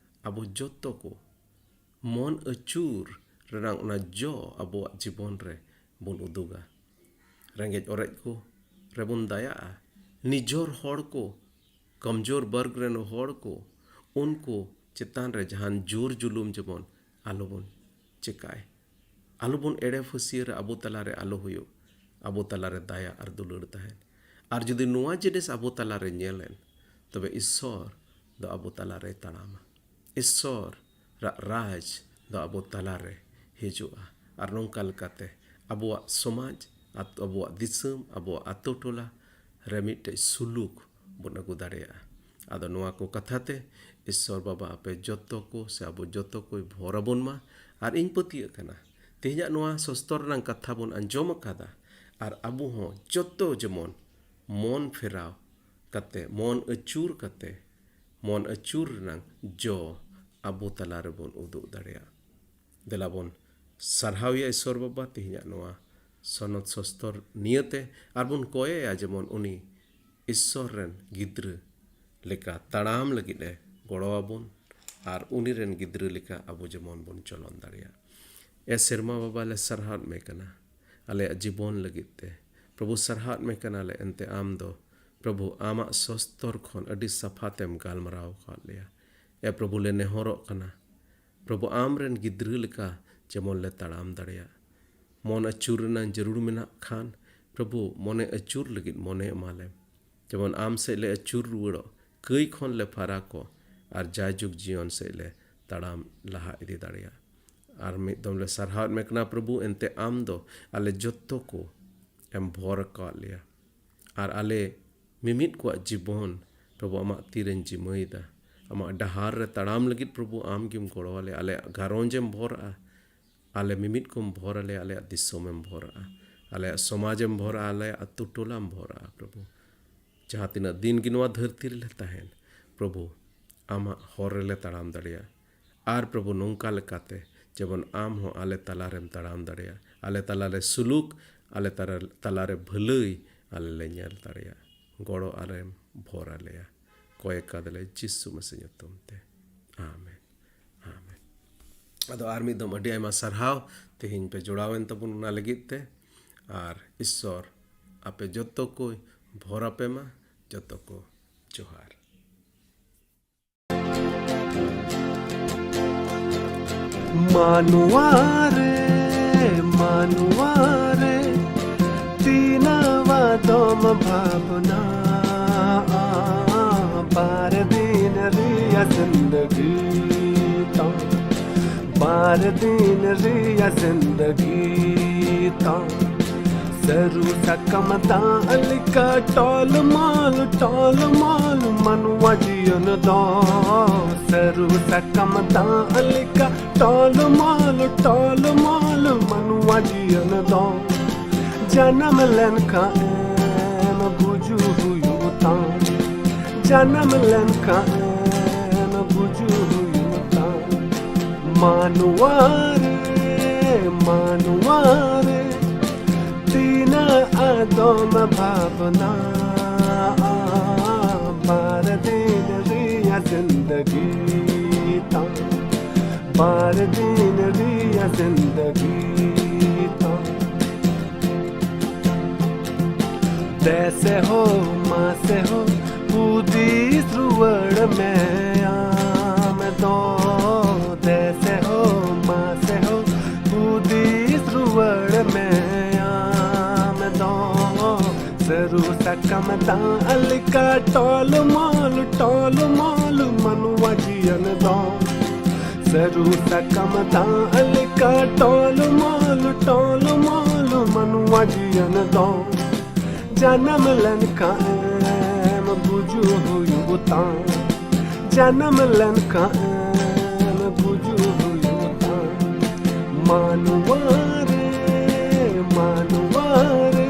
ᱟᱵᱚ ᱡᱚᱛᱚ ᱠᱚ ᱢᱚᱱ ᱟᱹᱪᱩᱨ ᱨᱮᱱᱟᱜ ᱚᱱᱟ ᱡᱚ ᱟᱵᱚᱣᱟᱜ ᱡᱤᱵᱚᱱ ᱨᱮ ᱵᱚᱱ ᱩᱫᱩᱜᱟ᱾ ᱨᱮᱸᱜᱮᱡ ᱚᱨᱮᱡ ᱠᱚ ᱨᱮᱵᱚᱱ ᱫᱟᱭᱟᱜᱼᱟ᱾ ᱱᱤᱡᱚᱨ ᱦᱚᱲ ᱠᱚ, ᱠᱚᱢᱡᱳᱨ ᱵᱚᱨᱜᱽ ᱨᱮᱱ ᱦᱚᱲ ᱠᱚ, ᱩᱱᱠᱩ ᱪᱮᱛᱟᱱ ᱨᱮ ᱡᱟᱦᱟᱱ ᱡᱳᱨ ᱡᱩᱞᱩᱢ ᱡᱮᱢᱚᱱ ᱟᱞᱚᱵᱚᱱ ᱪᱮᱠᱟᱭ, ᱟᱞᱚᱵᱚᱱ ᱮᱲᱮ ᱯᱷᱟᱹᱥᱭᱟᱹ ᱨᱮ ᱟᱵᱚ ᱛᱟᱞᱟᱨᱮ ᱟᱞᱚ ᱦᱩᱭᱩᱜ, ᱟᱵᱚ ᱛᱟᱞᱟᱨᱮ ᱫᱟᱭᱟ ᱟᱨ ᱫᱩᱞᱟᱹᱲ ᱛᱟᱦᱮᱱ᱾ ᱟᱨ ᱡᱩᱫᱤ ᱱᱚᱣᱟ ᱡᱤᱱᱤᱥ ᱟᱵᱚ ᱛᱟᱞᱟᱨᱮ ᱧᱮᱞᱮᱱ, ᱛᱚᱵᱮ ᱤᱥᱥᱚᱨ ᱫᱚ ᱟᱵᱚ ᱛᱟᱞᱟᱨᱮᱭ ᱛᱟᱲᱟᱢᱟ᱾ ᱤᱥᱥᱚᱨ ᱨᱟᱜ ᱨᱟᱡᱽ ᱫᱚ ᱟᱵᱚ ᱛᱟᱞᱟᱨᱮ ᱦᱤᱡᱩᱜᱼᱟ᱾ ᱟᱨ ᱱᱚᱝᱠᱟ ᱞᱮᱠᱟᱛᱮ ᱟᱵᱚᱣᱟᱜ ᱥᱚᱢᱟᱡᱽ, ᱟᱛ-, ᱟᱵᱚᱣᱟᱜ ᱫᱤᱥᱚᱢ, ᱟᱵᱚᱣᱟᱜ ᱟᱛᱳ ᱴᱚᱞᱟ ᱨᱮ ᱢᱤᱫᱴᱮᱡ ᱥᱩᱞᱩᱠ ᱵᱚᱱ ᱟᱹᱜᱩ ᱫᱟᱲᱮᱭᱟᱜᱼᱟ᱾ ᱟᱫᱚ ᱱᱚᱣᱟ ᱠᱚ ᱠᱟᱛᱷᱟ ᱛᱮ ᱤᱥᱥᱚᱨ ᱵᱟᱵᱟ ᱟᱯᱮ ᱡᱚᱛᱚ ᱠᱚ ᱥᱮ ᱟᱵᱚ ᱡᱚᱛᱚ ᱠᱚᱭ ᱵᱷᱚᱨ ᱟᱵᱚᱱ ᱢᱟ᱾ ᱟᱨ ᱤᱧ ᱯᱟᱹᱛᱭᱟᱹᱜ ᱠᱟᱱᱟ, ᱛᱮᱦᱮᱧᱟᱜ ᱱᱚᱣᱟ ᱥᱚᱥᱛᱚᱨ ᱨᱮᱱᱟᱜ ᱠᱟᱛᱷᱟ ᱵᱚᱱ ᱟᱸᱡᱚᱢ ᱟᱠᱟᱫᱟ, ᱟᱨ ᱟᱵᱚ ᱦᱚᱸ ᱡᱚᱛᱚ ᱡᱮᱢᱚᱱ ᱢᱚᱱ ᱯᱷᱮᱨᱟᱣ ᱠᱟᱛᱮ, ᱢᱚᱱ ᱟᱹᱪᱩᱨ ᱠᱟᱛᱮ, ᱢᱚᱱ ᱟᱹᱪᱩᱨ ᱨᱮᱱᱟᱜ ᱡᱚ ᱟᱵᱚ ᱛᱟᱞᱟ ᱨᱮᱵᱚᱱ ᱩᱫᱩᱜ ᱫᱟᱲᱮᱭᱟᱜ᱾ ᱫᱮᱞᱟ ᱵᱚᱱ ᱥᱟᱨᱦᱟᱣᱮᱭᱟ ᱤᱥᱥᱚᱨ ᱵᱟᱵᱟ ᱛᱮᱦᱮᱧᱟᱜ ᱱᱚᱣᱟ ᱥᱚᱱᱚᱛ ᱥᱚᱥᱛᱚᱨ ᱱᱤᱭᱟᱹᱛᱮ, ᱟᱨ ᱵᱚᱱ ᱠᱚᱭᱮᱭᱟ ᱡᱮᱢᱚᱱ ᱩᱱᱤ ᱤᱥᱥᱚᱨ ᱨᱮᱱ ᱜᱤᱫᱽᱨᱟᱹ ᱞᱮᱠᱟ ᱛᱟᱲᱟᱢ ᱞᱟᱹᱜᱤᱫ ᱮ ᱜᱚᱲᱚ ᱟᱵᱚᱱ, ᱟᱨ ᱩᱱᱤ ᱨᱮᱱ ᱜᱤᱫᱽᱨᱟᱹ ᱞᱮᱠᱟ ᱟᱵᱚ ᱡᱮᱢᱚᱱ ᱵᱚᱱ ᱪᱚᱞᱚᱱ ᱫᱟᱲᱮᱭᱟᱜ᱾ ᱮ ᱥᱮᱨᱢᱟ ᱵᱟᱵᱟ, ᱞᱮ ᱥᱟᱨᱦᱟᱣᱮᱫ ᱢᱮ ᱠᱟᱱᱟ ᱟᱞᱮᱭᱟᱜ ᱡᱤᱵᱚᱱ ᱞᱟᱹᱜᱤᱫ ᱛᱮ᱾ ᱯᱨᱚᱵᱷᱩ, ᱥᱟᱨᱦᱟᱣᱮᱫ ᱢᱮ ᱠᱟᱱᱟᱞᱮ, ᱮᱱᱛᱮ ᱟᱢ ᱫᱚ ᱯᱨᱚᱵᱷᱩ ᱟᱢᱟᱜ ᱥᱚᱥᱛᱚᱨ ᱠᱷᱚᱱ ᱟᱹᱰᱤ ᱥᱟᱯᱷᱟ ᱛᱮᱢ ᱜᱟᱞᱢᱟᱨᱟᱣ ᱟᱠᱟᱫ ᱞᱮᱭᱟ᱾ ᱮ ᱯᱨᱚᱵᱷᱩ, ᱞᱮ ᱱᱮᱦᱚᱨᱚᱜ ᱠᱟᱱᱟ, ᱯᱨᱚᱵᱷᱩ ᱟᱢ ᱨᱮᱱ ᱜᱤᱫᱽᱨᱟᱹ ᱞᱮᱠᱟ ᱡᱮᱢᱚᱱ ᱞᱮ ᱛᱟᱲᱟᱢ ᱫᱟᱲᱮᱭᱟᱜ᱾ ᱢᱚᱱ ᱟᱹᱪᱩᱨ ᱨᱮᱱᱟᱜ ᱡᱟᱹᱨᱩᱲ ᱢᱮᱱᱟᱜ ᱠᱷᱟᱱ, ᱯᱨᱚᱵᱷᱩ, ᱢᱚᱱᱮ ᱟᱹᱪᱩᱨ ᱞᱟᱹᱜᱤᱫ ᱢᱚᱱᱮ ᱮᱢᱟᱞᱮᱢ, ᱡᱮᱢᱚᱱ ᱟᱢ ᱥᱮᱫ ᱞᱮ ᱟᱹᱪᱩᱨ ᱨᱩᱣᱟᱹᱲᱚᱜ, ᱠᱟᱹᱭ ᱠᱷᱚᱱ ᱞᱮ ᱯᱷᱟᱨᱟᱠᱚᱜ ᱟᱨ ᱡᱟᱭᱡᱩᱜᱽ ᱡᱤᱭᱚᱱ ᱥᱮᱫ ᱞᱮ ᱛᱟᱲᱟᱢ ᱞᱟᱦᱟ ᱤᱫᱤ ᱫᱟᱲᱮᱭᱟᱜ᱾ ᱟᱨ ᱢᱤᱫ ᱫᱚᱢ ᱞᱮ ᱥᱟᱨᱦᱟᱣᱮᱫ ᱢᱮ ᱠᱟᱱᱟ ᱯᱨᱚᱵᱷᱩ, ᱮᱱᱛᱮ ᱟᱢ ᱫᱚ ᱟᱞᱮ ᱡᱚᱛᱚ ᱠᱚ ᱮᱢ ᱵᱷᱚᱨ ᱟᱠᱟᱫ ᱞᱮᱭᱟ᱾ ᱟᱨ ᱟᱞᱮ ᱢᱤᱢᱤᱫ ᱠᱚᱣᱟᱜ ᱡᱤᱵᱚᱱ, ᱯᱨᱚᱵᱷᱩ, ᱟᱢᱟᱜ ᱛᱤᱨᱮᱧ ᱡᱤᱢᱟᱹᱭᱮᱫᱟ᱾ ᱟᱢᱟᱜ ᱰᱟᱦᱟᱨ ᱨᱮ ᱛᱟᱲᱟᱢ ᱞᱟᱹᱜᱤᱫ, ᱯᱨᱚᱵᱷᱩ, ᱟᱢ ᱜᱮᱢ ᱜᱚᱲᱚ ᱟᱞᱮᱭᱟ᱾ ᱟᱞᱮᱭᱟᱜ ᱜᱷᱟᱨᱚᱸᱡᱽ ᱮᱢ ᱵᱷᱚᱨᱟᱜᱼᱟ, ᱟᱞᱮ ᱢᱤᱢᱤᱫ ᱠᱚᱢ ᱵᱷᱚᱨ ᱟᱞᱮᱭᱟ, ᱟᱞᱮᱭᱟᱜ ᱫᱤᱥᱚᱢ ᱮᱢ ᱵᱷᱚᱨᱟᱜᱼᱟ, ᱟᱞᱮᱭᱟᱜ ᱥᱚᱢᱟᱡᱽ ᱮᱢ ᱵᱷᱚᱨᱟᱜᱼᱟ, ᱟᱞᱮᱭᱟᱜ ᱟᱹᱛᱩ ᱴᱚᱞᱟᱢ ᱵᱷᱚᱨᱟᱜᱼᱟ, ᱯᱨᱚᱵᱷᱩ᱾ ᱡᱟᱦᱟᱸ ᱛᱤᱱᱟᱹᱜ ᱫᱤᱱ ᱜᱮ ᱱᱚᱣᱟ ᱫᱷᱟᱹᱨᱛᱤ ᱨᱮᱞᱮ ᱛᱟᱦᱮᱱ, ᱯᱨᱚᱵᱷᱩ, ᱟᱢᱟᱜ ᱦᱚᱨ ᱨᱮᱞᱮ ᱛᱟᱲᱟᱢ ᱫᱟᱲᱮᱭᱟᱜᱼᱟ᱾ ᱟᱨ ᱯᱨᱚᱵᱷᱩ, ᱱᱚᱝᱠᱟ ᱞᱮᱠᱟᱛᱮ ᱡᱮᱢᱚᱱ ᱟᱢ ᱦᱚᱸ ᱟᱞᱮ ᱛᱟᱞᱟᱨᱮᱢ ᱛᱟᱲᱟᱢ ᱫᱟᱲᱮᱭᱟᱜᱼᱟ, ᱟᱞᱮ ᱛᱟᱞᱟᱨᱮ ᱥᱩᱞᱩᱠ, ᱟᱞᱮ ᱛᱟᱞᱟ-, ᱛᱟᱞᱟᱨᱮ ᱵᱷᱟᱹᱞᱟᱹᱭ ᱟᱞᱮ ᱞᱮ ᱧᱮᱞ ᱫᱟᱲᱮᱭᱟᱜᱼᱟ᱾ ᱜᱚᱲᱚ ᱟᱞᱮᱢ ᱵᱷᱚᱨ ᱟᱞᱮᱭᱟ᱾ ᱠᱚᱭ ᱠᱟᱫᱟᱞᱮ ᱡᱤᱥᱩ ᱢᱟᱥᱤ ᱧᱩᱛᱩᱢ ᱛᱮ᱾ ᱟᱢᱮᱱ᱾ ᱟᱢᱮᱱ᱾ ᱟᱫᱚ ᱟᱨ ᱢᱤᱫ ᱫᱚᱢ ᱟᱹᱰᱤ ᱟᱭᱢᱟ ᱥᱟᱨᱦᱟᱣ, ᱛᱮᱦᱮᱧ ᱯᱮ ᱡᱚᱲᱟᱣᱮᱱ ᱛᱟᱵᱚᱱ ᱚᱱᱟ ᱞᱟᱹᱜᱤᱫ ᱛᱮ᱾ ᱟᱨ ᱤᱥᱥᱚᱨ ᱟᱯᱮ ᱡᱚᱛᱚ ᱠᱚᱭ ᱵᱷᱚᱨ ᱟᱯᱮ ᱢᱟ᱾ ᱡᱚᱛᱚ ᱠᱚ ᱡᱚᱦᱟᱨ᱾ ᱢᱟᱱᱣᱟ ᱨᱮ, ᱢᱟᱱᱣᱟ ᱨᱮ, ᱛᱤᱱᱟᱹᱜ ᱟᱫᱚᱢ ᱵᱷᱟᱵᱽᱱᱟ, ᱵᱟᱨ ᱫᱤᱱ ᱨᱮᱭᱟᱜ ᱡᱤᱱᱫᱜᱤ ᱛᱟᱢ, ᱵᱟᱨ ᱫᱤᱱ ᱨᱮᱭᱟᱜ ᱡᱤᱱᱫᱜᱤ ᱛᱟᱢ᱾ ᱥᱟᱹᱨᱩ ᱥᱟᱠᱟᱢ ᱫᱟᱜ ᱞᱮᱠᱟ ᱴᱚᱞ ᱢᱚᱞ, ᱴᱚᱞ ᱢᱚᱞ ᱢᱟᱱᱣᱟ ᱡᱤᱭᱚᱱ ᱫᱚ᱾ ᱥᱟᱹᱨᱩ ᱥᱟᱠᱟᱢ ᱫᱟᱜ ᱞᱮᱠᱟ ᱴᱚᱞ ᱢᱚᱞ, ᱴᱚᱞ ᱢᱚᱞ ᱢᱟᱱᱣᱟ ᱡᱤᱭᱚᱱ ᱫᱚ᱾ ᱡᱟᱱᱟᱢ ᱞᱮᱱᱠᱷᱟᱱ ᱮᱢ ᱜᱩᱡᱩᱜ ᱦᱩᱭᱩᱜ ᱛᱟᱢ, ᱡᱟᱱᱟᱢ ᱞᱮᱱᱠᱷᱟᱱ ᱮᱢ ᱜᱩᱡᱩᱜ ᱦᱩᱭᱩᱜ ᱛᱟᱢ᱾ ᱢᱟᱱᱣᱟ ᱨᱮ, ᱢᱟᱱᱣᱟ ᱨᱮ, ᱛᱤᱱᱟᱹᱜ ᱟᱫᱚᱢ ᱵᱷᱟᱵᱽᱱᱟ, ᱵᱟᱨ ᱫᱤᱱ ᱨᱮᱭᱟᱜ ᱡᱤᱱᱫᱜᱤ ᱛᱟᱢ, ᱵᱟᱨ ᱫᱤᱱ ᱨᱮᱭᱟᱜ ᱡᱤᱱᱫᱜᱤ ᱛᱟᱢ᱾ ᱫᱮᱥᱮ ᱦᱳ, ᱢᱟᱥᱮ ᱦᱳ, ᱦᱩᱫᱤᱥ ᱨᱩᱣᱟᱹᱲ ᱢᱮ ᱟᱢ ᱫᱚ᱾ ᱫᱮᱥᱮ ᱦᱳ, ᱢᱟᱥᱮ ᱦᱳ, ᱦᱩᱫᱤᱥ ᱨᱩᱣᱟᱹᱲ ᱢᱮ ᱟᱢ ᱫᱚ᱾ ᱥᱟᱹᱨᱩ ᱥᱟᱠᱟᱢ ᱫᱟᱜ ᱞᱮᱠᱟ ᱴᱚᱞ ᱢᱚᱞ, ᱴᱚᱞ ᱢᱚᱞ ᱢᱟᱱᱣᱟ ᱡᱤᱭᱚᱱ ᱫᱚ᱾ ᱥᱟᱹᱨᱩ ᱥᱟᱠᱟᱢ ᱫᱟᱜ ᱞᱮᱠᱟ ᱴᱚᱞ ᱢᱚᱞ, ᱴᱚᱞ ᱢᱚᱞ ᱢᱟᱱᱣᱟ ᱡᱤᱭᱚᱱ ᱫᱚ᱾ ᱡᱟᱱᱟᱢ ᱞᱮᱱᱠᱷᱟᱱ ᱮᱢ ᱜᱩᱡᱩᱜ ᱦᱩᱭᱩᱜ ᱛᱟᱢ, ᱡᱟᱱᱟᱢ ᱞᱮᱱᱠᱷᱟᱱ ᱮᱢ ᱜᱩᱡᱩᱜ ᱦᱩᱭᱩᱜ ᱛᱟᱢ᱾ ᱢᱟᱱᱣᱟ ᱨᱮ, ᱢᱟᱱᱣᱟ ᱨᱮ,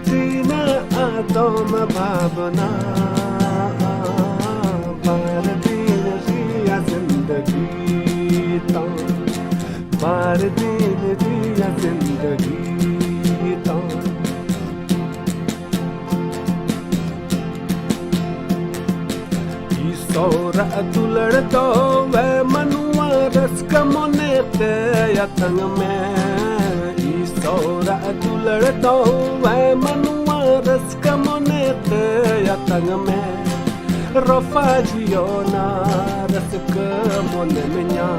ᱛᱤᱱᱟᱹᱜ ᱟᱫᱚᱢ ᱵᱷᱟᱵᱽᱱᱟ, ᱵᱟᱨ ᱫᱤᱱ ᱨᱮᱭᱟᱜ ᱡᱤᱱᱫᱜᱤ ᱛᱟᱢ, ᱵᱟᱨ ᱫᱤᱱ ᱨᱮᱭᱟᱜ ᱡᱤᱱᱫᱜᱤ ᱛᱟᱢ᱾ ᱤᱥᱚᱨᱟᱜ ᱫᱩᱞᱟᱹᱲ ᱫᱚ ᱢᱟᱱᱣᱟ ᱨᱟᱹᱥᱠᱟᱹ ᱢᱚᱱᱮ ᱛᱮ ᱟᱛᱟᱝ ᱢᱮ, ᱤᱥᱚᱨᱟᱜ ᱫᱩᱞᱟᱹᱲ ᱫᱚ ᱮᱢ ᱱᱚᱣᱟ᱾ ᱨᱟᱹᱥᱠᱟᱹ ᱢᱚᱱᱮ ᱛᱮ ᱟᱛᱟᱝ ᱢᱮ, ᱨᱚᱯᱷᱟ ᱡᱤᱭᱚᱱᱟ ᱨᱟᱹᱥᱠᱟᱹ ᱢᱚᱱᱮ ᱢᱮᱧᱟ,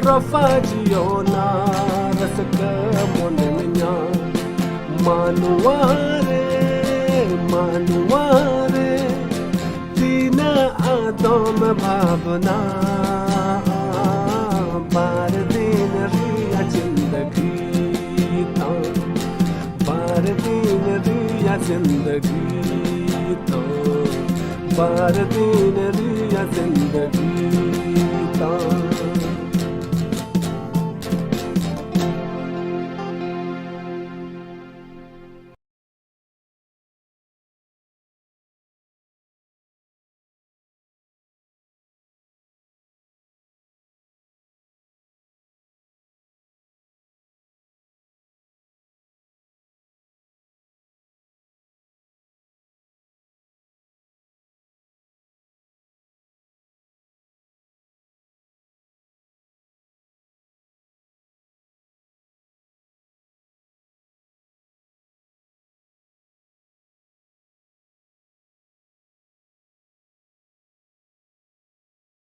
ᱨᱚᱯᱷᱟ ᱡᱤᱭᱚᱱᱟ ᱨᱟᱹᱥᱠᱟᱹ ᱢᱚᱱᱮ ᱢᱮᱧᱟ᱾ ᱢᱟᱱᱣᱟ ᱨᱮ, ᱢᱟᱱᱣᱟ ᱨᱮ, ᱛᱤᱱᱟᱹᱜ ᱟᱫᱚᱢ ᱵᱷᱟᱵᱽᱱᱟ, ᱵᱟᱨ ᱫᱤᱱ ᱨᱮᱭᱟᱜ ᱡᱤᱱᱫᱜᱤ ᱛᱟᱢ, ᱵᱟᱨ ᱫᱤᱱ ᱨᱮᱭᱟᱜ ᱡᱤᱱᱫᱜᱤ ᱛᱟᱢ, ᱵᱟᱨ ᱫᱤᱱ ᱨᱮᱭᱟᱜ ᱡᱤᱱᱫᱜᱤ